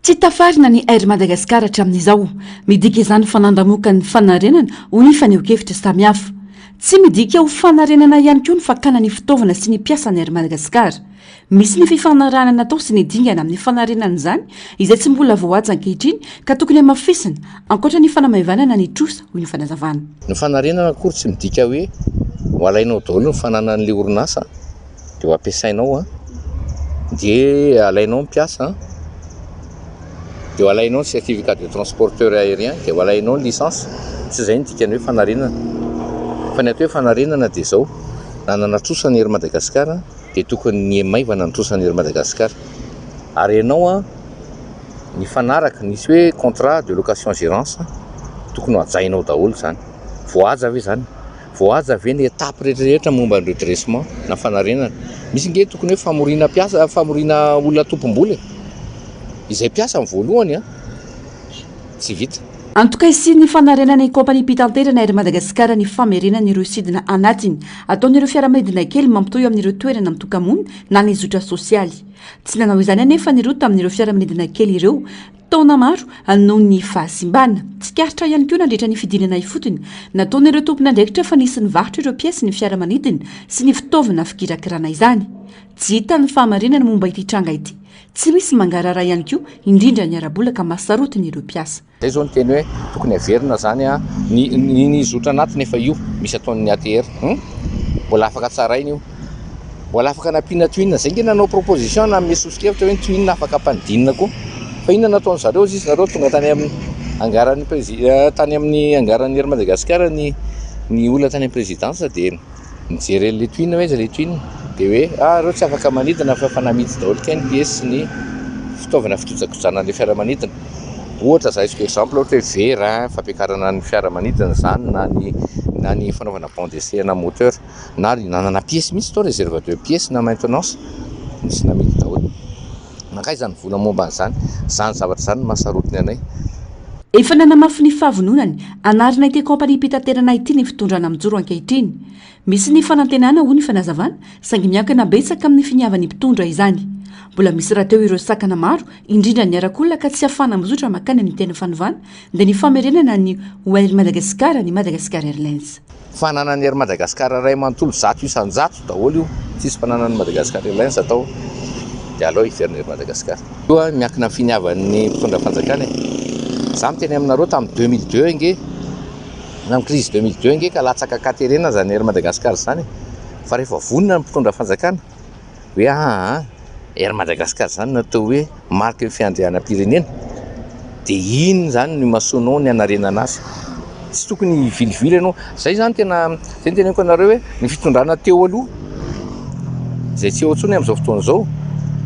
Tsy tafarina ny Air Madagascar hatramin'izao. Midika izany fa nandamoka ny fanarenana ho ny fanehoan-kevitra samihafa. Tsy midika ho fanarenana ihany koa ny fakana ny fitaovana sy ny mpiasan'ny Air Madagascar. Misy ny fifanarahana natao sy ny dingana amin'ny fanarenana izany izay tsy mbola voahaja ankehitriny ka tokony hamafisina, ankoatra ny fanamaivanana ny trosa, hoy ny fanazavana. Ny fanarenana akory tsy midika hoe ho alainao daholo ny fananan'ilay orinasa. dia ho ampiasainao an, dia alainao ny mpiasa an, dia ho alainao ny certificat de transporteur aérien, dia ho alainao ny licence, tsy izay no dikan'ny hoe fanarenana, fa ny atao hoe fanarenana dia izao, nanana trosa ny Air Madagascar dia tokony nihamaivana ny trosan'ny Air Madagascar, ary ianao an nifanaraka, nisy hoe contrat de location gérance, tokony ho hajainao daholo izany, voahaja ve izany? Voahaja ve ny étape rehetra rehetra momba ny redressement na fanarenana? Misy nge tokony hoe famoriana mpiasa, famoriana olona tompom-bola e! Izay mpiasa ny voalohany an, tsy vita. Antoka hisian'ny fanarenana ny kaompaniam-pitanterana Air Madagascar ny famerenana ireo sidina anatiny ataon'ireo fiaramanidina kely mampitohy amin'ireo toerana mitoka-monina na ny zotra sosialy. Tsy nanao izany anefa ny roa tamin'ireo fiaramanidina kely ireo Taona maro noho ny fahasimbana. Tsikaritra ihany koa nandritra ny fidinana ifotony nataon'ireo tompon'andraikitra fa nisy nivarotra ireo piesy ny fiaramanidina sy ny fitaovana fikirakirana izany. Tsy hita ny fahamarinana momba ity tranga ity. Tsy misy mangarahara ihany koa, indrindra ny ara-bola ka mahasarotiny ireo mpiasa. Zay zao ny teny hoe tokony averina zany a, ny ny ny zotra anatiny efa io misy ataon'ny ATR hum, mbola afaka tsaraina io, mbola afaka nampiana twin, zay nge nanao proposition nanome soso-kevitra hoe ny twin afaka ampanidinina koa, fa inona nataony zareo ozy izy nareo tonga tany amin'ny angaran'ny prezi- tany amin'ny angaran'ny Air Madagascar ny Ny olona tany amin'ny présidence dia nijery an'ilay twin hoe aiza ilay twin, dia hoe ah ireo tsy afaka manidina fa efa namidy daholo kay ny pièces sy ny fitaovana fikojakojana an'ilay fiaramanidina. Ohatra raisiko exemple ohatra hoe vera fampiakarana ny fiaramanidina izany na ny na ny fanaovana banc d'essai ana moteur na nanana pièces mihitsy tao réserve de pièces na maintenance nisy namidy daholo. Nankaiza ny vola momba an'izany? Izany zavatra izany no mahasarotiny anay. Efa nanamafy ny fahavononany hanarina ity kaompaniam-pitaterana ity ny fitondrana mijoro ankehitriny. Misy ny fanantenana, hoy ny fanazavana, saingy miankina betsaka amin'ny finiavan'ny mpitondra izany. Mbola misy rahateo ireo sakana maro, indrindra ny arak'olona ka tsy ahafahana mizotra mankany amin'ny tena fanovana, dia ny famerenana ny ho Air Madagascar ny Madagascar Airlines. Fananan'ny Air Madagascar iray manontolo 100% daholo io, tsisy fananan'ny Madagascar Airlines atao dia aleo hiverina Air Madagascar. Io miankina amin'ny finiavan'ny mpitondra fanjakana e. Za miteny aminareo tamin'ny 2002 ange, tamin'ny crise 2002 ange ka latsaka an-katerena zany Air Madagascar zany e. Fa rehefa vonona ny mpitondra fanjakana hoe aa Air Madagascar zany natao hoe mariky ny fiandrianam-pirenena dia iny zany no imasoanao ny hanarenana azy, tsy tokony hivilivily ianao, zay zany tena zay no teneniko anareo hoe ny fitondrana teo aloha izay tsy eo intsony amin'izao fotoana izao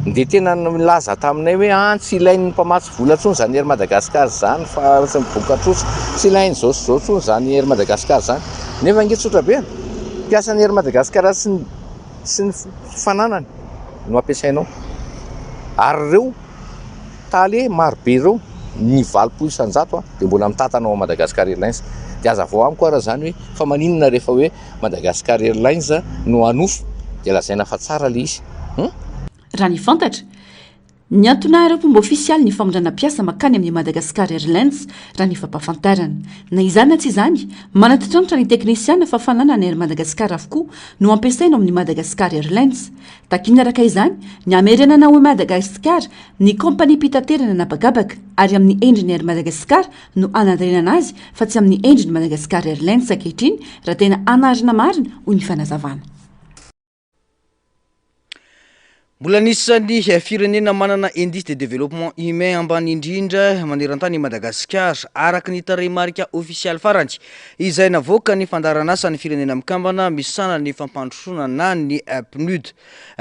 dia tena nilaza taminay hoe ah tsy ilain'ny mpamatsy vola intsony zany Air Madagascar zany fa tsy mivoaka trosa, tsy ilain'izao sy izao intsony zany Air Madagascar zany, nefa ange tsotra be e, mpiasan'ny Air Madagascar sy ny sy ny fananany no ampiasainao. Ary ireo tale marobe ireo, ny 80% dia mbola mitantana ao Madagascar Airlines. Dia hazavao amiko ara izany hoe fa maninona rehefa hoe Madagascar Airlines no hanofa dia lazaina fa tsara ilay izy. Hum? Raha ny fantatra, Niantona ara-pomba ofisialy ny famindrana mpiasa mankany amin'ny Madagascar Airlines, raha ny fampahafantarana. Na izany na tsy izany, manantitrantitra ny teknisiana fa fananana Air Madagascar avokoa no ampiasaina ao amin'ny Madagascar Airlines. Takiana araka izany ny hamerenana ao Madagascar ny kaompaniam-pitaterana an'habakabaka ary amin'ny endriny Air Madagascar no hanarenana azy fa tsy amin'ny endriny Madagascar Airlines ankehitriny raha tena hanarina marina, hoy ny fanazavana. Mbola anisan'ny firenena manana indice de développement humain ambany indrindra maneran-tany i Madagasikara, araka ny tarehimarika ofisialy farany izay navoakan'ny fandaharan'asan'ny Firenena Mikambana misahana ny fampandrosoana na ny PNUD.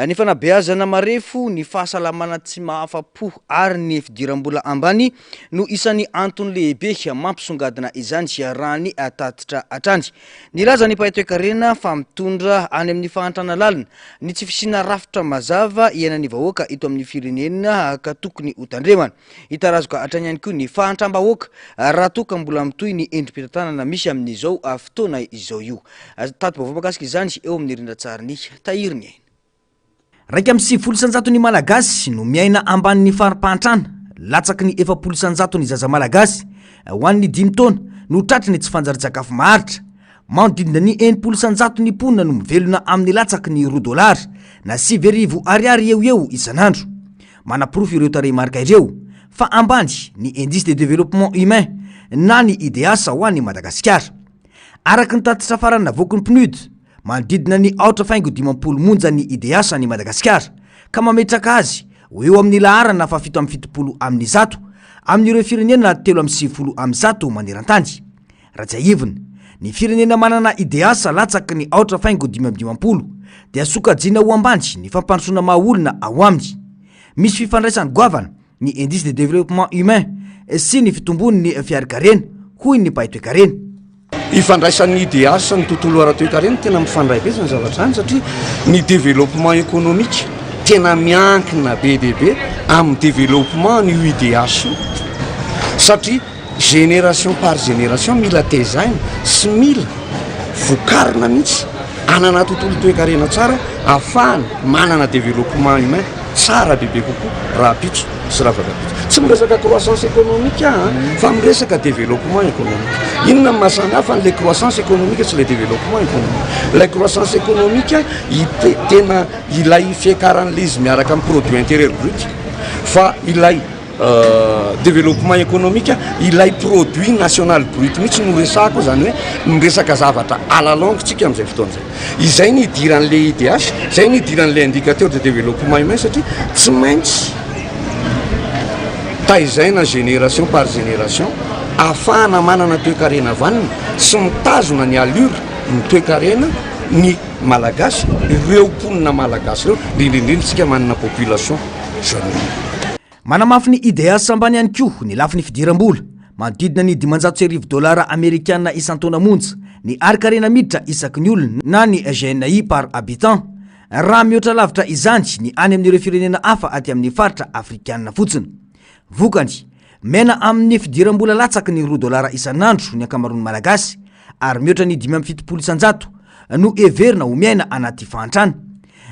Ny fanabeazana marefo, ny fahasalamana tsy mahafa-po ary ny fidiram-bola ambany no isan'ny antony lehibe mampisongadina izany raha ny tatitra hatrany. Nilaza ny mpahay toekarena fa mitondra any amin'ny fahantrana lalina ny tsy fisiana rafitra mazava iainan'ny vahoaka eto amin'ny firenena ka tokony hotandremana. Hitarazoka hatrany ihany koa ny fahantram-bahoaka raha toa ka mbola mitohy ny endri-pitantanana misy amin'izao fotoana izao io. Tati-baovao mahakasika izany eo amin'ny rindran-tsarin'i Tahiry Ny Aina. 91 ny Malagasy no miaina ambanin'ny fari-pahantrana, latsaky ny 40% ny zaza Malagasy ho an'ny dimy taona no tratry ny tsy fanjarian-tsakafo maharitra. Manodidina ny 60% ny mponina no mivelona amin'ny latsaky ny roa dolara na 9000 ariary eo ho eo isan'andro. Manaporofo ireo tarehimarika ireo fa ambany ny indice de développement humain na ny IDH ho an'i Madagasikara. Araka ny tatitra farany navoaky ny PNUD, Manodidina ny aotra faingo 50 monja ny IDH any Madagasikara, ka mametraka azy ho eo amin'ny laharana faha-177 amin'ireo firenena 193 maneran-tany. Raha tsiahivina, ny firenena manana IDH latsaky ny aotra faingo 55 dia sokajiana ho ambany ny fampandrosoana maha olona ao aminy. Misy fifandraisany goavana ny indice de développement humain sy ny fitombon'ny fiharikarena, hoy ny mpahay toekarena. Ifandraisan'ny IDH sy ny tontolo ara-toekarena, tena mifandray be izany zavatra izany satria ny développement économique tena miankina be dia be amin'ny développement an'io IDH io satria génération par génération mila tezaina sy mila vokarina mihitsy hanana tontolo toekarena tsara ahafahana manana développement humain tsara bebe kokoa rahampitso sy rahavakapitso. Tsy miresaka croissance économique aho an, fa miresaka développement économique. Inona no maha samy hafa an'ilay croissance économique sy ilay développement économique? Ilay croissance économique ite- tena ilay fiakaran'ilay izy miaraka amin'ny produit intérieur brut, fa ilay Développement économique, ilay produit national brut mihitsy no resahako, izany hoe miresaka zavatra à la longue tsika amin'izay fotoana izay. Izay no idiran'ilay IDH, izay no idiran'ilay indicateur de développement humain satria tsy maintsy taizaina génération par génération ahafahana manana toekarena vanona sy mitazona ny allure. ny toekarena ny Malagasy, ireo mponina Malagasy ireo, indrindra indrindra isika manana population jeune. Manamafy ny IDH ambany ihany koa ny lafiny fidiram-bola. Manodidina ny 1500 dolara amerikana isan-taona monja ny harin-karena miditra isaky ny olona na ny GNI par habitant. Raha mihoatra lavitra izany ny any amin'ireo firenena hafa aty amin'ny faritra afrikanina fotsiny. Vokany, miaina amin'ny fidiram-bola latsaky ny roa dolara isan'andro ny ankamaroan'ny Malagasy ary mihoatra ny 75% no heverina ho miaina anaty fahantrana.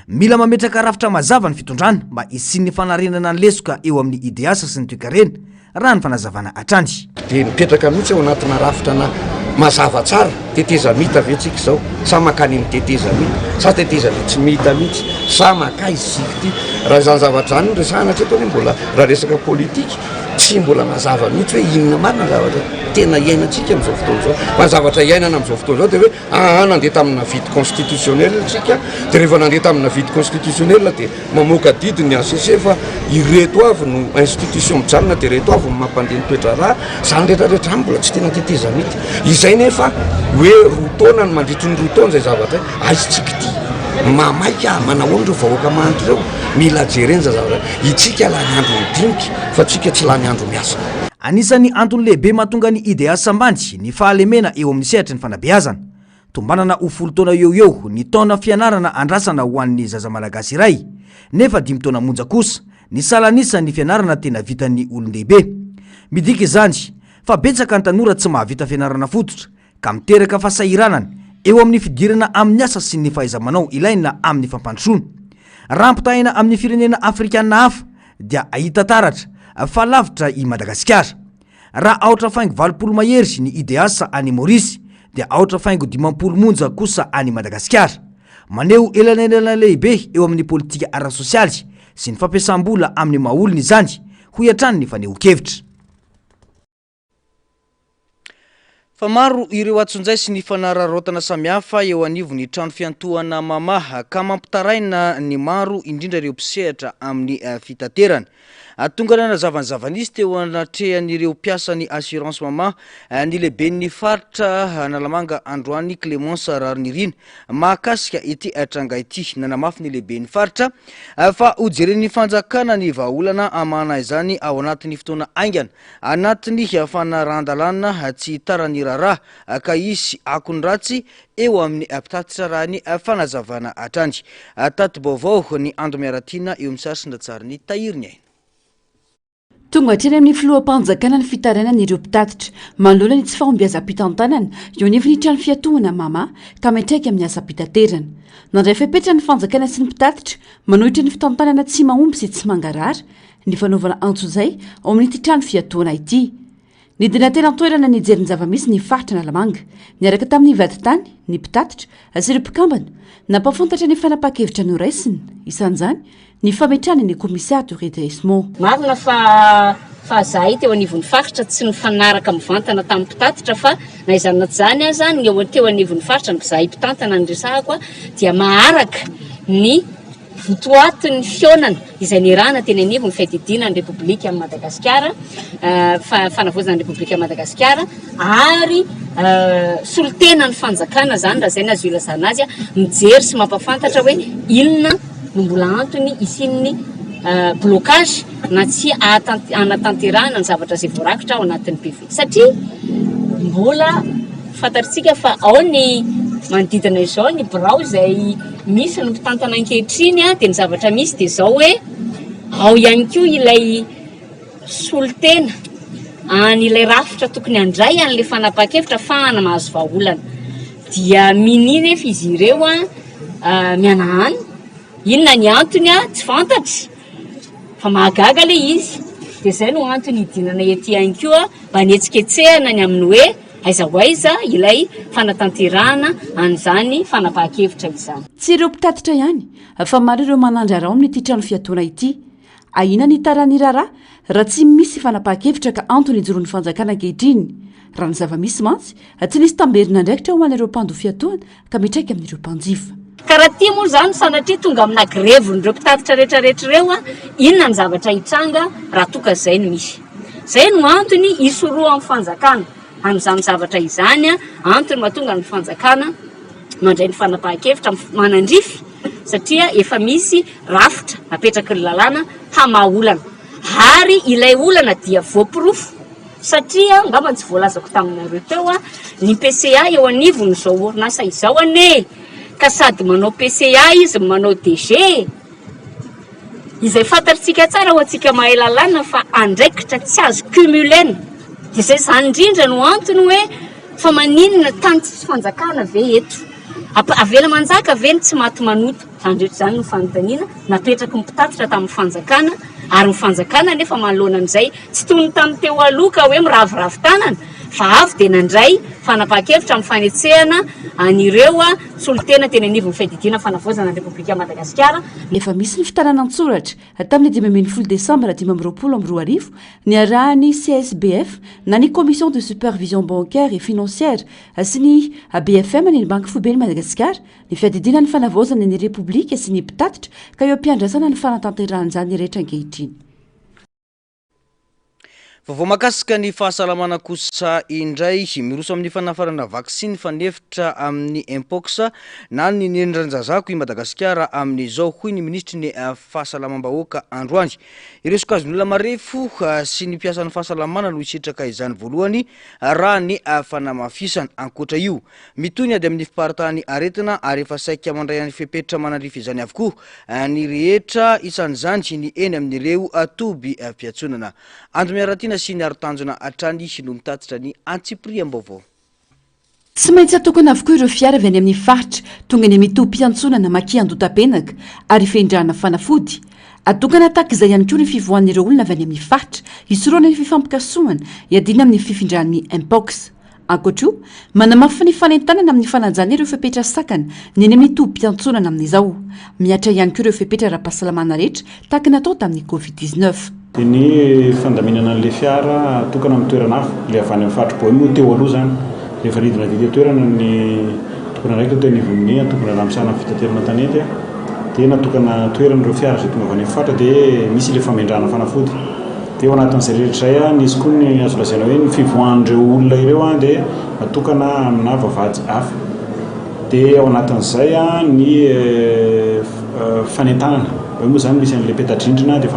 Mila mametraka rafitra mazava ny fitondrana mba hisian'ny fanarenana ny lesoka eo amin'ny IDH sy ny toekarena, raha ny fanazavana hatrany. Dia mipetraka mihitsy ao anatina rafitra na mazava tsara, tetezamita ve tsika izao sa mankany amin'ny tetezamita sa tetezana tsy mita mihitsy sa makaiza isika ity? Raha izany zavatra izany no resahana hatreto anie mbola raha resaka politika tsy mbola mazava mihitsy hoe inona marina ny zavatra tena iainantsika amin'izao fotoana izao. Fa ny zavatra iainana amin'izao fotoana izao dia hoe aa nandeha tamina vide constitutionnel tsika dia rehefa nandeha tamina vide constitutionnel dia Mamoaka didy ny HCC fa ireto avy no institution mijanona dia ireto avy no mampandeha ny toe-draharaha, izany rehetra rehetra izany mbola tsy tena tetezamita. Izay nefa hoe roa taona ny mandritry ny roa taona izay zavatra izay, aiza tsika ity? Mamaika manahoana ireo vahoaka mahantra ireo? Mila jerena izany zavatra izany. Itsika lany andro midinika fa tsika tsy lany andro miasa. Anisan'ny antony lehibe mahatonga ny IDH ambany ny fahalemena eo amin'ny sehatry ny fanabeazana. Tombanana ho folo taona eo ho eo ny taona fianarana andrasana ho an'ny zaza malagasy iray, nefa dimy taona monja kosa ny salan'isan'ny fianarana tena vitan'ny olon-dehibe. Midika izany fa betsaka ny tanora tsy mahavita fianarana fototra ka miteraka fahasahiranana eo amin'ny fidirana amin'ny asa sy ny fahaiza-manao ilaina amin'ny fampandrosoana. Raha ampitahaina amin'ny firenena afrikana hafa dia hahita taratra fa lavitra i Madagasikara. Raha aotra faingo 80 mahery ny IDH any Maorisy dia aotra faingo 50 monja kosa any Madagasikara. Maneho elanelana lehibe eo amin'ny politika ara-sosialy sy ny fampiasam-bola amin'ny maha olona izany, hoy hatrany ny fanehoan-kevitra. Fa maro ireo antsonjay sy ny fanararaotana samihafa eo anivon'ny trano fiantohana Mama ka mampitaraina ny maro, indrindra ireo mpisehatra amin'ny fitaterana. Tonga nanazava ny zava-nisy teo anatrehan'ireo mpiasan'ny Assurance Mama ny lehiben'ny faritra Analamanga androany Clémence Raharinirina mahakasika ity tranga ity. Nanamafy ny lehiben'ny faritra fa hojeren'ny fanjakana ny vahaolana hamahana izany ao anatin'ny fotoana haingana anatin'ny fanarahan-dalàna tsy hitaran'ny raharaha ka hisy akony ratsy eo amin'ny mpitatitra raha ny fanazavana hatrany. Tati-baovao ny Ando Miaratiana eo amin'ny sary sy ny ratsarin'i Tahiry Ny Aina. Tonga hatreny amin'ny filoham-panjakana ny fitarainan'ireo mpitatitra manoloana ny tsy fahombiazam-pitantanana eo anivon'ny trano fiatohana Mama ka miantraika amin'ny asam-pitaterana. Nandray fepetra ny fanjakana sy ny mpitatitra manohitra ny fitantanana tsy mahomby sy tsy mangarahara ny fanaovana antsojay ao amin'ity trano fiatohana ity. Nidina teny an-toerana nijery ny zava-misy ny faritra Analamanga, niaraka tamin'ny vadintany, ny mpitatitra sy ireo mpikambana, nampahafantatra ny fanapahan-kevitra noraisina, isan'izany ny fametrahana ny commissaire de redressement. Marina fa fa zahay teo anivon'ny faritra tsy nifanaraka mivantana tamin'ny mpitatitra fa na izany na tsy izany aza ny eo teo anivon'ny faritra ny zahay mpitantana no resahako dia maharaka ny Votoatin'ny fihaonana izay niarahana teny anivon'ny fiadidiana ny Repoblikan'i Madagasikara, fanavaozana ny Repoblikan'i Madagasikara ary solontenan'ny fanjakana izany raha izay no azo ilazana azy, mijery sy mampahafantatra hoe inona no mbola antony hisian'ny blocage na tsy hanatanterahana ny zavatra izay voarakitra ao anatin'ny PV. Satria mbola fantatritsika fa ao ny manodidina izao ny birao izay misy ny mpitantana ankehitriny dia ny zavatra misy dia izao hoe ao ihany koa ilay solontena an'ilay rafitra tokony handray an'ilay fanapahan-kevitra afahana mahazo vahaolana. Dia minia nefa izy ireo mihanahana. Inona ny antony tsy fantatra fa mahagaga ilay izy. Dia izay no antony hidinana ety ihany koa mba hanetsiketsehana ny amin'ny hoe aiza ho aiza ilay fanatanterahana an'izany fanapahan-kevitra izany. Tsy ireo mpitatitra ihany fa maro ireo manan-draharaha ao amin'ity trano fiatoana ity. Ahiana ny hitaran'ny raharaha raha tsy misy fanapahan-kevitra ka antony ijoroan'ny fanjakana ankehitriny. Raha ny zava-misy mantsy, tsy nisy tamberin'andraikitra ho an'ireo mpandoa fiatoana ka mitraika amin'ireo mpanjifa. Ka raha ity moa izany sanatria tonga amina grevin'ireo mpitatitra rehetra rehetra ireo, inona ny zavatra hitranga raha toa ka izay no misy? Izay no antony hisorohan'ny fanjakana an'izany zavatra izany, antony mahatonga ny fanjakana. mandray ny fanapahan-kevitra manandrify satria efa misy rafitra apetraky ny lalàna hamaha olana ary ilay olana dia voaporofo satria angamba tsy voalazako taminareo teo ny PCA eo anivon'izao orinasa izao anie ka sady manao PCA izy no manao DG e! Izay fantatritsika tsara ho antsika mahay lalàna fa andraikitra tsy azo cumulena. Dia izay izany indrindra no antony hoe fa maninona tany tsisy fanjakana ve eto? Avela manjaka ve ny tsy maty manota? Izany rehetra izany no fanontaniana napetraky ny mpitatitra tamin'ny fanjakana ary ny fanjakana anefa manoloana an'izay tsy toy ny tamin'ny teo aloha ka hoe miraviravy tanana fa avy dia nandray fanapahan-kevitra amin'ny fanetsehana an'ireo solontena teny anivon'ny Fiadidiana Fanavaozana ny Repoblikan'i Madagasikara. Efa misy ny fitanana an-tsoratra tamin'ny 15 desambra 2025 niarahan'ny CSBF na ny Commission de Supervision Bancaire et Financière sy ny BFM ny Banky Foiben'i Madagasikara ny Fiadidiana ny Fanavaozana ny Repoblika sy ny mpitatitra ka eo am-piandrasana ny fanatanterahan'izany rehetra ankehitriny. Vaovao mahakasika ny fahasalamana kosa indray, miroso amin'ny fanafarana vaksiny fanefitra amin'ny Mpox na ny nenindranjazako i Madagasikara amin'izao, hoy ny minisitry ny fahasalamam-bahoaka androany. Ireo sokajin'olona marefo sy ny mpiasan'ny fahasalamana no hisitraka izany voalohany raha ny fanamafisana. Ankoatra io, mitohy ny ady amin'ny fiparitahan'ny aretina ary efa saika mandray ny fepetra manandrify izany avokoa ny rehetra, isan'izany ny eny amin'ireo toby fiantsonana. Ando Miaratiana sy Niaro Tanjona hatrany no mitatitra ny antsipiriam-baovao. Tsy maintsy atokana avokoa ireo fiara avy any amin'ny faritra tonga eny amin'ny tobim-piantsonana Maki Andotapenaka ary fendrahana fanafody. Atokana tahaka izay ihany koa ny fivoahan'ireo olona avy any amin'ny faritra hisorohana ny fifampikasohana hiadiana amin'ny fifindran'ny Mpox. Ankoatra io, manamafy ny fanentanana amin'ny fanajana ireo fepetra sakana ny eny amin'ny tobim-piantsonana amin'izao. Mihatra ihany koa ireo fepetra ara-pahasalamana rehetra tahaka ny natao tamin'ny Covid 19. Dia ny fandaminana an'ilay fiara atokana amin'ny toerana hafa, ilay avy any amin'ny faritry Boeny moa teo aloha izany, rehefa nidina teto an-toerana ny tompon'andraikitra teo anivon'ny antokondraharaha misahana ny fitaterana an-tanety dia natokana toerana ireo fiara izay tonga avy any amin'ny faritra dia misy ilay famendrahana fanafody. Dia ao anatin'izay rehetra izay, nisy koa ny azo lazaina hoe ny fivoahan'ireo olona ireo dia natokana amina vavahady hafa. Dia ao anatin'izay ny fanentanana, eo moa izany misy an'ilay peta-drindrina dia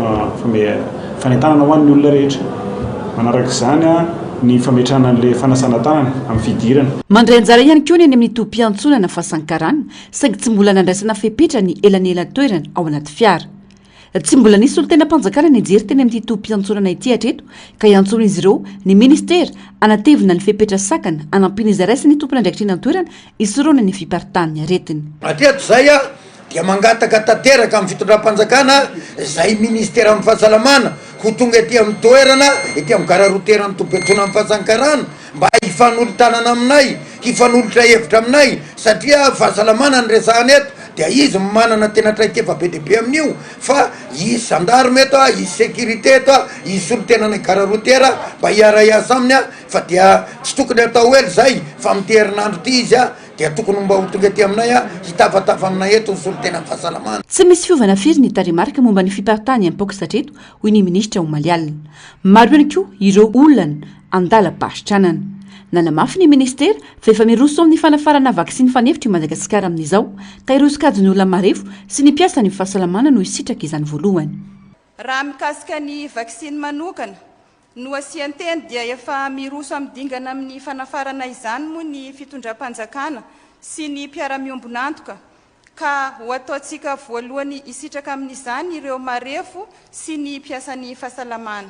fanentanana ho an'ny olona rehetra. Manaraka izany ny fametrahana an'ilay fanasana tanana amin'ny fidirana. Mandray anjara ihany koa ny eny amin'ny tobim-piantsonana Fasankarana, saingy tsy mbola nandraisana fepetra ny elanelan-toerana ao anaty fiara. Tsy mbola nisy solontenam-panjakana nijery teny amin'ity tobim-piantsonana ity hatreto ka iantsoan'izy ireo ny minisitera hanatevina ny fepetra sakana hanampiana izay raisin'ny tompon'andraikitra eny an-toerana hisorohana ny fiparitahan'ny aretina. Hatreto izay dia mangataka tanteraka amin'ny fitondram-panjakana izay minisiteran'ny fahasalamana ho tonga ety amin'ny toerana ety amin'ny gara roteran'ny tobim-piantsonan'ny Fasankarana mba hifanolo-tanana aminay, hifanolotra hevitra aminay satria fahasalamana no resahana eto dia izy no manana tena traikefa be dia be amin'io fa hisy gendarme eto, hisy sécurité eto, hisy solontenanay gara routière mba hiara-hiasa aminy fa dia tsy tokony hatao ela izay fa amin'ity herinandro ity izy dia tokony mba ho tonga ety aminay hitafatafa aminay eto ny solontenan'ny fahasalamana. Tsy misy fiovana firy ny tarehimarika momba ny fiparitahan'ny mpox hatreto, hoy ny minisitra omaly alina. Maro ihany koa ireo olana andalam-pahasitranana. Nanamafy ny minisitera fa efa miroso amin'ny fanafarana vaksiny fanefitra i Madagasikara amin'izao, ka ireo sokajin'olona marefo sy ny mpiasan'ny fahasalamana no hisitraka izany voalohany. Raha mikasika ny vaksiny manokana no asian-teny dia efa miroso amin'ny dingana amin'ny fanafarana izany moa ny fitondram-panjakana sy ny mpiara-miombon'antoka ka ho ataontsika voalohany hisitraka amin'izany ireo marefo sy ny mpiasan'ny fahasalamana.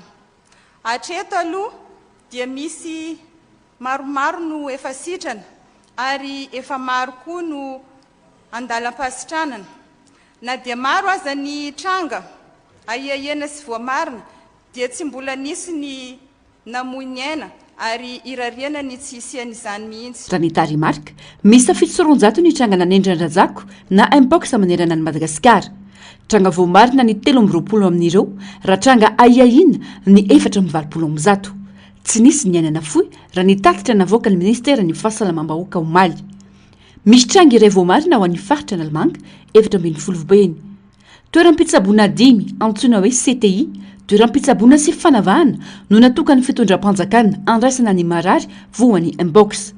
Hatreto aloha dia misy maromaro no efa sitrana ary efa maro koa no andalam-pahasitranana. Na dia maro aza ny tranga ahiahiana sy voamarina dia tsy mbola nisy ny namoy ny aina ary irariana ny tsy hisian'izany mihitsy. Raha ny tarehimarika, miisa 207 ny tranga nanendry an-dRajako na Mpox manerana an'i Madagasikara. Tranga voamarina ny 23 amin'ireo, raha tranga ahiahiana ny 184. Tsy nisy ny aina nafoy raha ny tatitra navoakan'ny minisiteran'ny Fahasalamam-bahoaka omaly. Misy tranga iray voamarina ho an'ny faritra Analamanga, 14 voaboeny. Toeram-pitsaboana dimy, antsoina hoe CTI, toeram-pitsaboana sy fanavahana, no natokan'ny fitondram-panjakana handraisana ny marary voan'ny Mpox.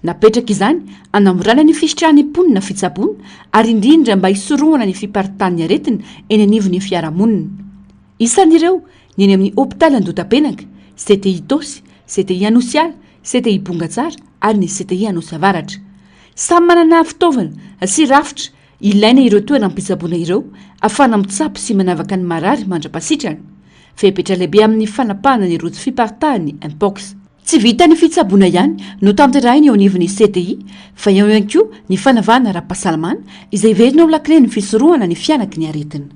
Napetraka izany hanamorana ny fisitrahan'ny mponina fitsaboana ary indrindra mba hisorohana ny fiparitahan'ny aretina eny anivon'ny fiarahamonina. Isan'ireo ny eny amin'ny hopitaly Andohatapenaka, CTI Itaosy, CTI Anosiala, CTI Bongatsara ary ny CTI Anosy Avaratra. Samy manana fitaovana sy rafitra ilaina ireo toeram-pitsaboana ireo ahafahana mitsabo sy manavaka ny marary mandra-pasitrana. Fepetra lehibe amin'ny fanapahana ny rojo fiparitahan'ny Mpox. Tsy vitan'ny fitsaboana ihany no tanterahina eo anivon'ny CTI fa eo ihany koa ny fanavahana ara-pahasalamana izay heverina ho lakilen'ny fisorohana ny fihanaky ny aretina.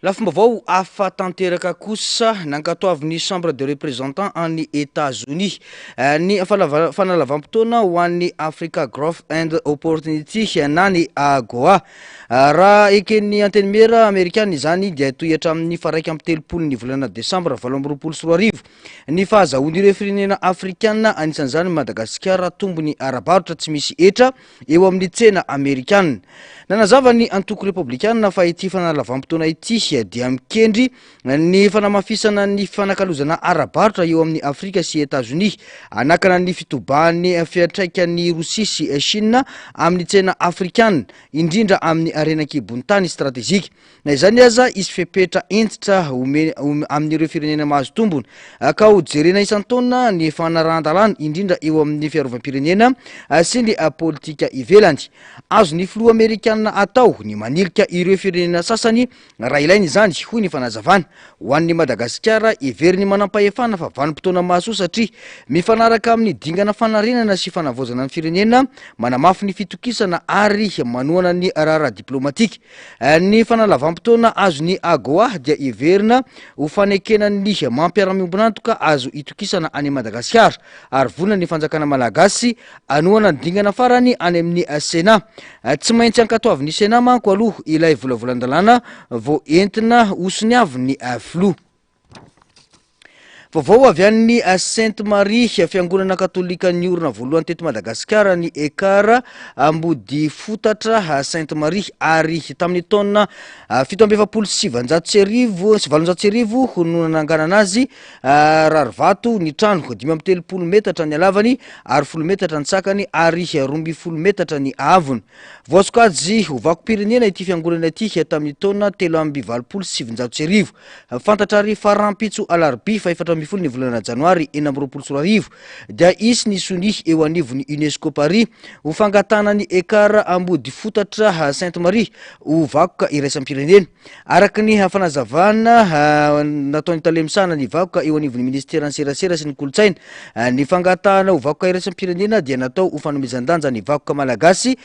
Lafim-baovao hafa tanteraka kosa, nankatoavin'ny Chambre des représentants any Etazonia ny fanalavam-potoana ho an'ny Africa Growth and Opportunity na ny AGOA. Raha eken'ny Antenimiera amerikana izany dia hitohy hatramin'ny faha-31 ny volana desambra 2028 ny fahazahoan'ireo firenena afrikana, anisan'izany Madagasikara, tombony ara-barotra tsy misy hetra eo amin'ny tsena amerikana. Nanazava ny antoko Repoblikanina fa ity fanalavam-potoana ity dia mikendry ny fanamafisana ny fifanakalozana ara-barotra eo amin'i Afrika sy Etazonia, hanakana ny fitobahan'ny fiantraikan'i Rosia sy Shina amin'ny tsena afrikana, indrindra amin'ny harena an-kibon'ny tany stratejika. Na izany aza, hisy fepetra hentitra amin'ireo firenena mahazo tombony, ka ho jerena isan-taona ny fanarahan-dalàna, indrindra eo amin'ny fiarovam-pirenena sy ny politika ivelany. Azon'ny filoha amerikanina atao ny manilika ireo firenena sasany raha ilaina izany, hoy ny fanazavana. Ho an'i Madagasikara, heverin'ny manampahefana fa vanim-potoana mahasoa satria mifanaraka amin'ny dingana fanarenana sy fanavaozana ny firenena, manamafy ny fitokisana ary manohana ny raharaha diplaomatika. Ny fanalavam-potoana azon'ny AGOA dia heverina ho fanekena ny maha mpiara-miombon'antoka azo itokisana an'i Madagasikara ary vonona ny fanjakana malagasy hanohana ny dingana farany any amin'ny Sénat. Tsy maintsy ankatoavin'ny Sénat manko aloha ilay volavolan-dalàna vao entina hosoniavin'ny filoha. Vaovao avy any Sainte Marie, fiangonana katolika niorina voalohany teto Madagasikara ny Ekar Ambodifotatra Sainte Marie ary tamin'ny taona 1847 sy 1800 no nananganana azy. Rarivato ny trano, 35 metatra ny halavany ary folo metatra ny sakany ary 12 metatra ny haavony. Voasokajy ho vakom-pirenena ity fiangonana ity tamin'ny taona 1983. Fantatra ary fa rahampitso alarobia faha 14 ny volana janoary 2026 dia hisy ny sonia eo anivon'ny Unesco Paris ho fangatahana ny Ekar Ambodifotatra Sainte Marie ho vakoka iraisam-pirenena. Araka ny fanazavana nataon'ny tale misahana ny vakoka eo anivon'ny ministeran'ny serasera sy ny kolontsaina, ny fangatahana ho vakoka iraisam-pirenena dia natao ho fanomezan-danja ny vakoka malagasy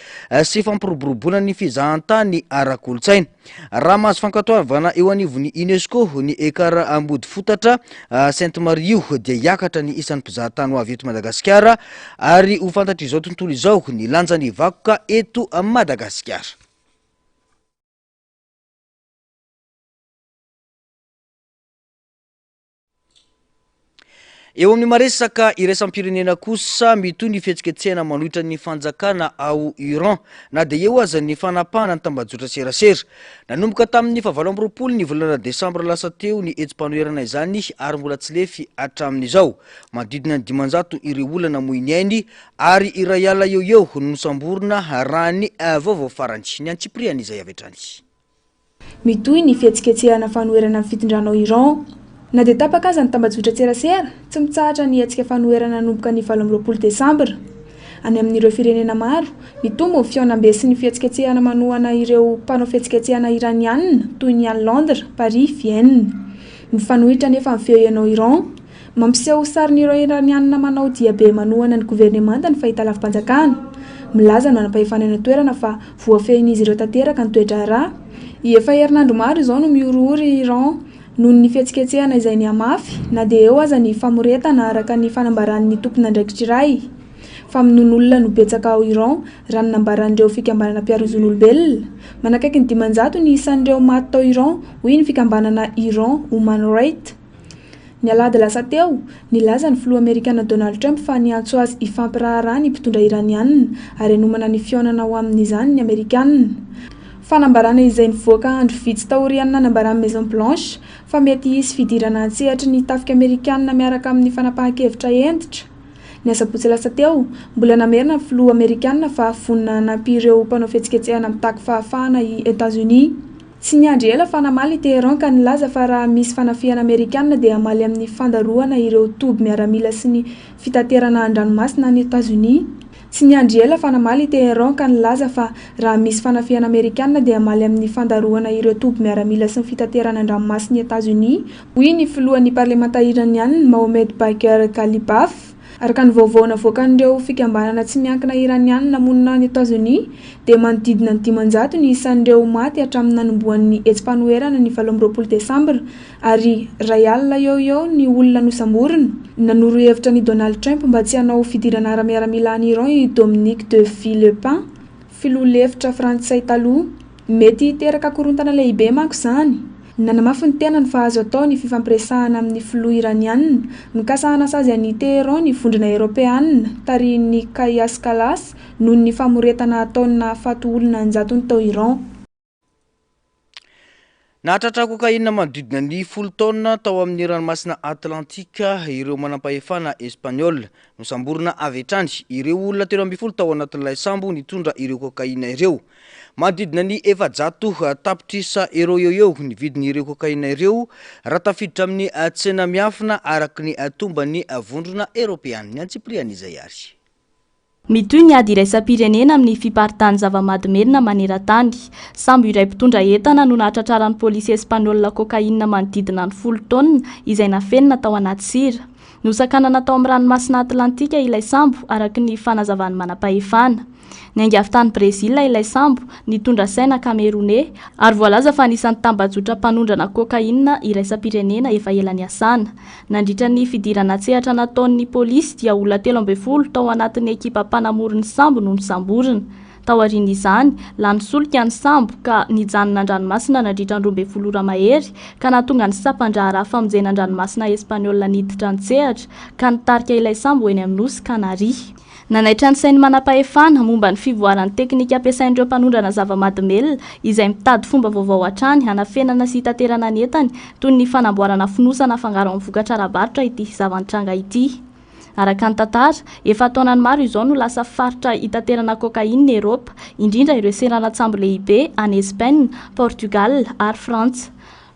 sy fampiroboroboana ny fizahantany ara-kolontsaina. Raha mahazo fankatoavana eo anivon'ny Unesco ny Ekar Ambodifotatra Sainte Marie io dia hiakatra ny isan'ny mpizahatany ho avy eto Madagasikara ary ho fantatr'izao tontolo izao ny lanjan'ny vakoka eto Madagasikara. Eo amin'ny maresaka iraisam-pirenena kosa, mitohy ny fihetsiketsehana manohitra ny fanjakana ao Iran, na dia eo aza ny fanapahana ny tambajotra serasera. Nanomboka tamin'ny fahavalo amby 20 ny volana desambra lasa teo ny hetsi-panoherana izany ary mbola tsy lefy hatramin'izao. Manodidina ny 500 ireo olona namoy ny ainy ary 1000 eo ho eo no nosamborina raha ny vaovao farany. Ny antsipiriany izay avy hatrany. Mitohy ny fihetsiketsehana fanoherana ny fitondrana ao Iran. Na dia tapaka aza ny tambajotran-tserasera, tsy mitsahatra ny hetsika fanoherana nanomboka ny 28 Desambra. Any amin'ireo firenena maro, mitombo ny fihaonambe sy ny fihetsiketsehana manohana ireo mpanao fihetsiketsehana Iraniana, toy ny any Londres, Paris, Vienne. Mifanohitra anefa ny feo heno ao Iran. Mampiseho sarin'ireo Iraniana manao diabe manohana ny governemanta ny fahitalavi-panjakana. Milaza ny manampahefana eny an-toerana fa voafehin'izy ireo tanteraka ny toe-draharaha. Efa herinandro maro izao no mihorohoro i Iran noho ny fihetsiketsehana izay nihamafy, na dia eo aza ny famoretana araka ny fanambaran'ny tompon'andraikitra iray. Famonoan'olona no betsaka ao Iran, raha ny nambaran'ireo fikambanana mpiaro ny zon'olombelona. Manakaiky ny 500 ny isan'ireo maty tao Iran, hoy ny fikambanana Iran Human Rights. Ny alahady lasa teo, nilaza ny filoha amerikana Donald Trump fa niantso azy hifampiraharaha ny mpitondra iraniana ary hanomana ny fihaonana ho amin'izany ny amerikana. Fanambarana izay nivoaka andro vitsy taorian'ny nanambaran'ny Maison Blanche fa mety hisy fidirana an-tsehatry ny tafika amerikana miaraka amin'ny fanapahan-kevitra hentitra. Ny asabotsy lasa teo, mbola namerina ny filoha amerikanina fa vonona hanampy ireo mpanao fihetsiketsehana mitaky fahafahana i Etazonia. Tsy niandry ela fa namaly i Téhéran ka nilaza fa raha misy fanafihana amerikanina dia hamaly amin'ny fandarohana ireo toby miaramila sy ny fitaterana an-dranomasina any Etazonia. Tsy niandry ela fa namaly i Téhéran ka nilaza fa raha misy fanafihana amerikanina dia hamaly amin'ny fandarohana ireo toby miaramila sy ny fitaterana an-dranomasin'i Etazonia, hoy ny filohan'ny parlemanta iranianina, Mohammed Bagher Ghalibaf. Araka ny vaovao navoakan'ireo fikambanana tsy miankina iranianina monina any Etazonia dia manodidina ny 500 ny isan'ireo maty hatramin'ny nanombohan'ny hetsi-panoherana ny 28 desambra ary iray alina eo ho eo ny olona nosamborina. Nanoro hevitra an'i Donald Trump mba tsy hanao fidirana ara-miaramila any Iran i Dominique de Villepin, filoha lefitra frantsay taloha. Mety hiteraka korontana lehibe manko izany. Nanamafy ny tenany fa azo atao ny fifampiresahana amin'ny filoha Iraniana. Mikasa hanasazy an'i Téhéran ny Vondrona Eoropeana, tarihin'i Kaja Kallas, noho ny famoretana ataony nahafaty olona an-jatony tao Iran. Nahatratra cocaïne manodidina ny folo taonina tao amin'ny ranomasina Atlantika ireo manampahefana Espaniola. Nosamborina avy hatrany ireo olona 13 tao anatin'ilay sambo nitondra ireo cocaïne ireo. Manodidina ny 400 tapitrisa euros eo eo ny vidin'ireo cocaïne ireo raha tafiditra amin'ny tsena miafina araka ny tomban'ny Vondrona Eoropeanina. Ny antsipiriany izay ary. Mitohy ny ady iraisam-pirenena amin'ny fiparitahan'ny zava-mahadomelina maneran-tany. Sambo iray mpitondra entana no nahatratraran'ny polisy espaniola cocaïne manodidina ny folo taonina izay nafenina tao anaty sira. Nosakanana tao amin'ny ranomasina Atlantika ilay sambo, araka ny fanazavan'ny manam-pahefana. Niainga avy tany Brezila ilay sambo, nitondra saina Kameroney, ary voalaza fa anisan'ny tambajotra mpanondrana cocaïne iraisam-pirenena efa ela niasana. Nandritra ny fidirana an-tsehatra nataon'ny polisy dia olona 13 tao anatin'ny ekipa mpanamory ny sambo no nosamborina. Taorian'izany, lany solika ny sambo ka nijanona an-dranomasina nandritra ny 12 ora mahery ka nahatonga ny sampan-draharaha famonjena an-dranomasina espaniola niditra an-tsehatra ka nitarika ilay sambo ho eny amin'ny nosy Canaries. Nanaitra ny sain'ny manampahefana momba ny fivoaran'ny teknika ampiasain'ireo mpanondrana zava-mahadomelina izay mitady fomba vaovao hatrany hanafenana sy hitaterana ny entany toy ny fanamboarana fonosana afangaro amin'ny vokatra ara-barotra ity zava-nitranga ity. Araka ny tantara, efa an-taonany maro izao no lasa faritra hitaterana cocaïne Eropa, indrindra ireo seranan-tsambo lehibe any Espaina, Portugal ary Frantsa.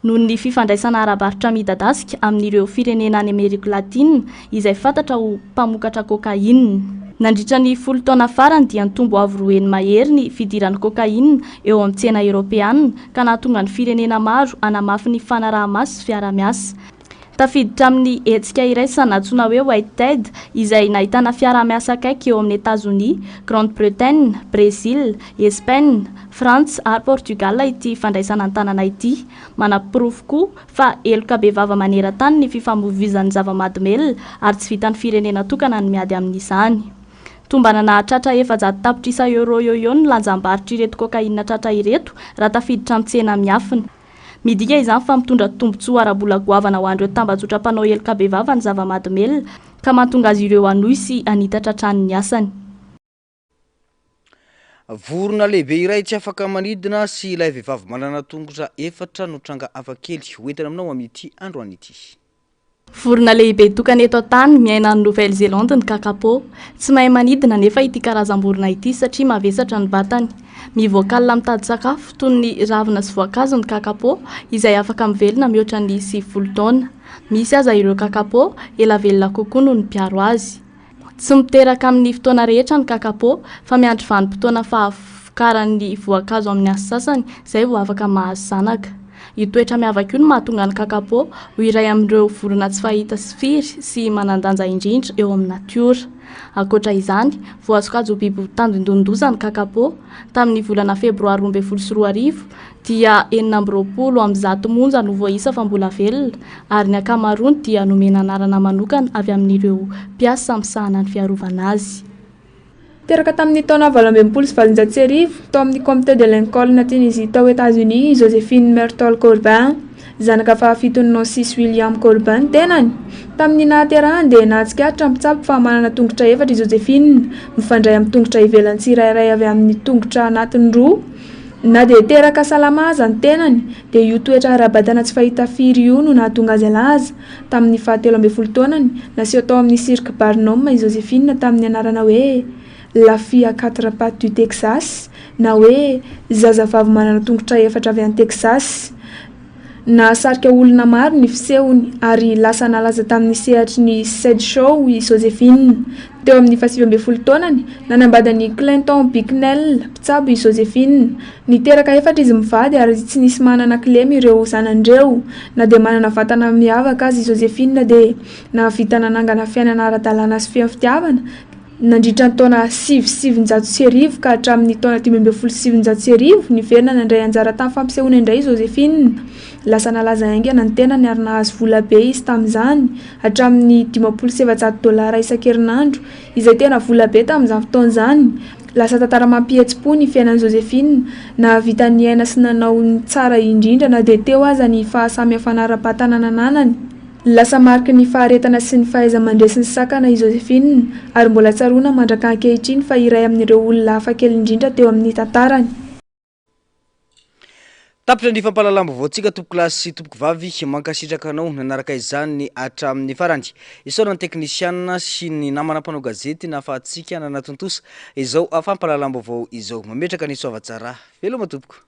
noho ny fifandraisana ara-barotra midadasika amin'ireo firenena any Amerika Latina izay fantatra ho mpamokatra cocaïne. Nandritra ny folo taona farany dia nitombo avo roa heny mahery ny fidiran'ny cocaïne eo amin'ny tsena Eoropeana ka nahatonga ny firenena maro hanamafy ny fanaraha-maso sy fiarahamiasa. Tafiditra amin'ny hetsika iraisana antsoina hoe White Tide izay nahitana fiarahamiasa akaiky eo amin'i Etazonia, Grande Bretagne, Brezila, Espaina, Frantsa ary Portugal ity fandraisana an-tanana ity. Manaporofo koa fa heloka bevava maneran-tany ny fifamoivoizan'ny zava-mahadomelina ary tsy vitan'ny firenena tokana ny miady amin'izany. Tombana nahatratra 400 tapitrisa euros eo ho eo ny lanjam-barotr'ireto cocaïne tratra ireto raha tafiditra an-tsena miafina. Midika izany fa mitondra tombontsoa ara-bola goavana ho an'ireo tambajotra mpanao heloka bevava ny zava-mahadomelina ka mahatonga azy ireo hanohy sy hanitatra hatrany ny asany. Vorona lehibe iray tsy afaka manidina sy ilay vehivavy manana tongotra efatra no tranga hafakely hoentina aminao amin'ity androany ity. Vorona lehibe tokana eto an-tany miaina any Nouvelle-Zélande ny kakapo. Tsy mahay manidina anefa ity karazam-borona ity satria mavesatra ny vatany. Mivoaka alina mitady sakafo toy ny ravina sy voankazo ny kakapo, izay afaka mivelona mihoatra ny 90 taona. Misy aza ireo kakapo ela velona kokoa noho ny mpiaro azy. Tsy miteraka amin'ny fotoana rehetra ny kakapo fa miandry vanim-potoana fahavokaran'ny voankazo amin'ny hazo sasany izay vao afaka mahazo zanaka. Io toetra miavaka io no mahatonga ny kakapo ho iray amin'ireo vorona tsy fahita sy firy sy manan-danja indrindra eo amin'ny natiora. Ankoatra izany, voasokajy ho biby tandindonin-doza ny kakapo. Tamin'ny volana febroary 2012, dia 126 monja no voaisa fa mbola velona, ary ny ankamaroany dia nomena anarana manokana avy amin'ireo mpiasa misahana ny fiarovana azy. Teraka tamin'ny taona 1868, tao amin'ny Comté de Lincoln, Tunisie tao Etazonia i Josephine Myrtle Corbin. Zanaka fahafiton'i Nancy sy William Corbin ny tenany. Tamin'ny nahaterahany dia nahatsikaritra ny mpitsabo fa manana tongotra efatra i Josephine, mifandray amin'ny tongotra ivelany tsirairay avy amin'ny tongotra anatiny roa. Na dia teraka salama aza ny tenany, dia io toetra ara-batana tsy fahita firy io no nahatonga azy halaza. Tamin'ny fahatelo ambin'ny folo taonany, naseho tao amin'ny Cirque Barnum i Josephine tamin'ny anarana hoe La fille à quatre pattes du Texas, na hoe Zazavavy manana tongotra efatra avy any Texas. Nahasarika olona maro ny fisehony ary lasa nalaza tamin'ny sehatry ny Sideshow i Josephine. Teo amin'ny fahasivy ambin'ny folo taonany, nanambady an'i Clinton Bicknell, mpitsabo i Josephine. Niteraka efatra izy mivady ary tsy nisy manana kilema ireo zanany ireo. Na dia manana vatana miavaka aza i Josephine dia nahavita nanangana fiainana ara-dalàna sy feno fitiavana, Nandritra ny taona 1909 ka hatramin'ny taona 1915, niverina nandray anjara tamin'ny fampisehoana indray i Josephine. Lasa nalaza haingana ny tenany ary nahazo vola be izy tamin'izany, hatramin'ny 450 dolara isan-kerinandro, izay tena vola be tamin'izany fotoana izany. Lasa tantara mampihetsi-po ny fiainan'i Josephine, nahavita niaina sy nanao ny tsara indrindra na dia teo aza ny fahasamihafana ara-batana nananany. Lasa mariky ny faharetana sy ny fahaiza-mandresy ny sakana i Josephine, ary mbola tsaroana mandraka ankehitriny fa iray amin'ireo olona hafa kely indrindra teo amin'ny tantarany. Tapitra ny fampahalalam-baovaontsika tompokolahy sy tompokovavy, mankasitraka anao nanaraka izany hatramin'ny farany. Isaorana ny teknisianina sy ny namana mpanao gazety nahafahantsika nanatontosa izao fampahalalam-baovao izao. Mametraka ny soavatsara. Veloma tompoko.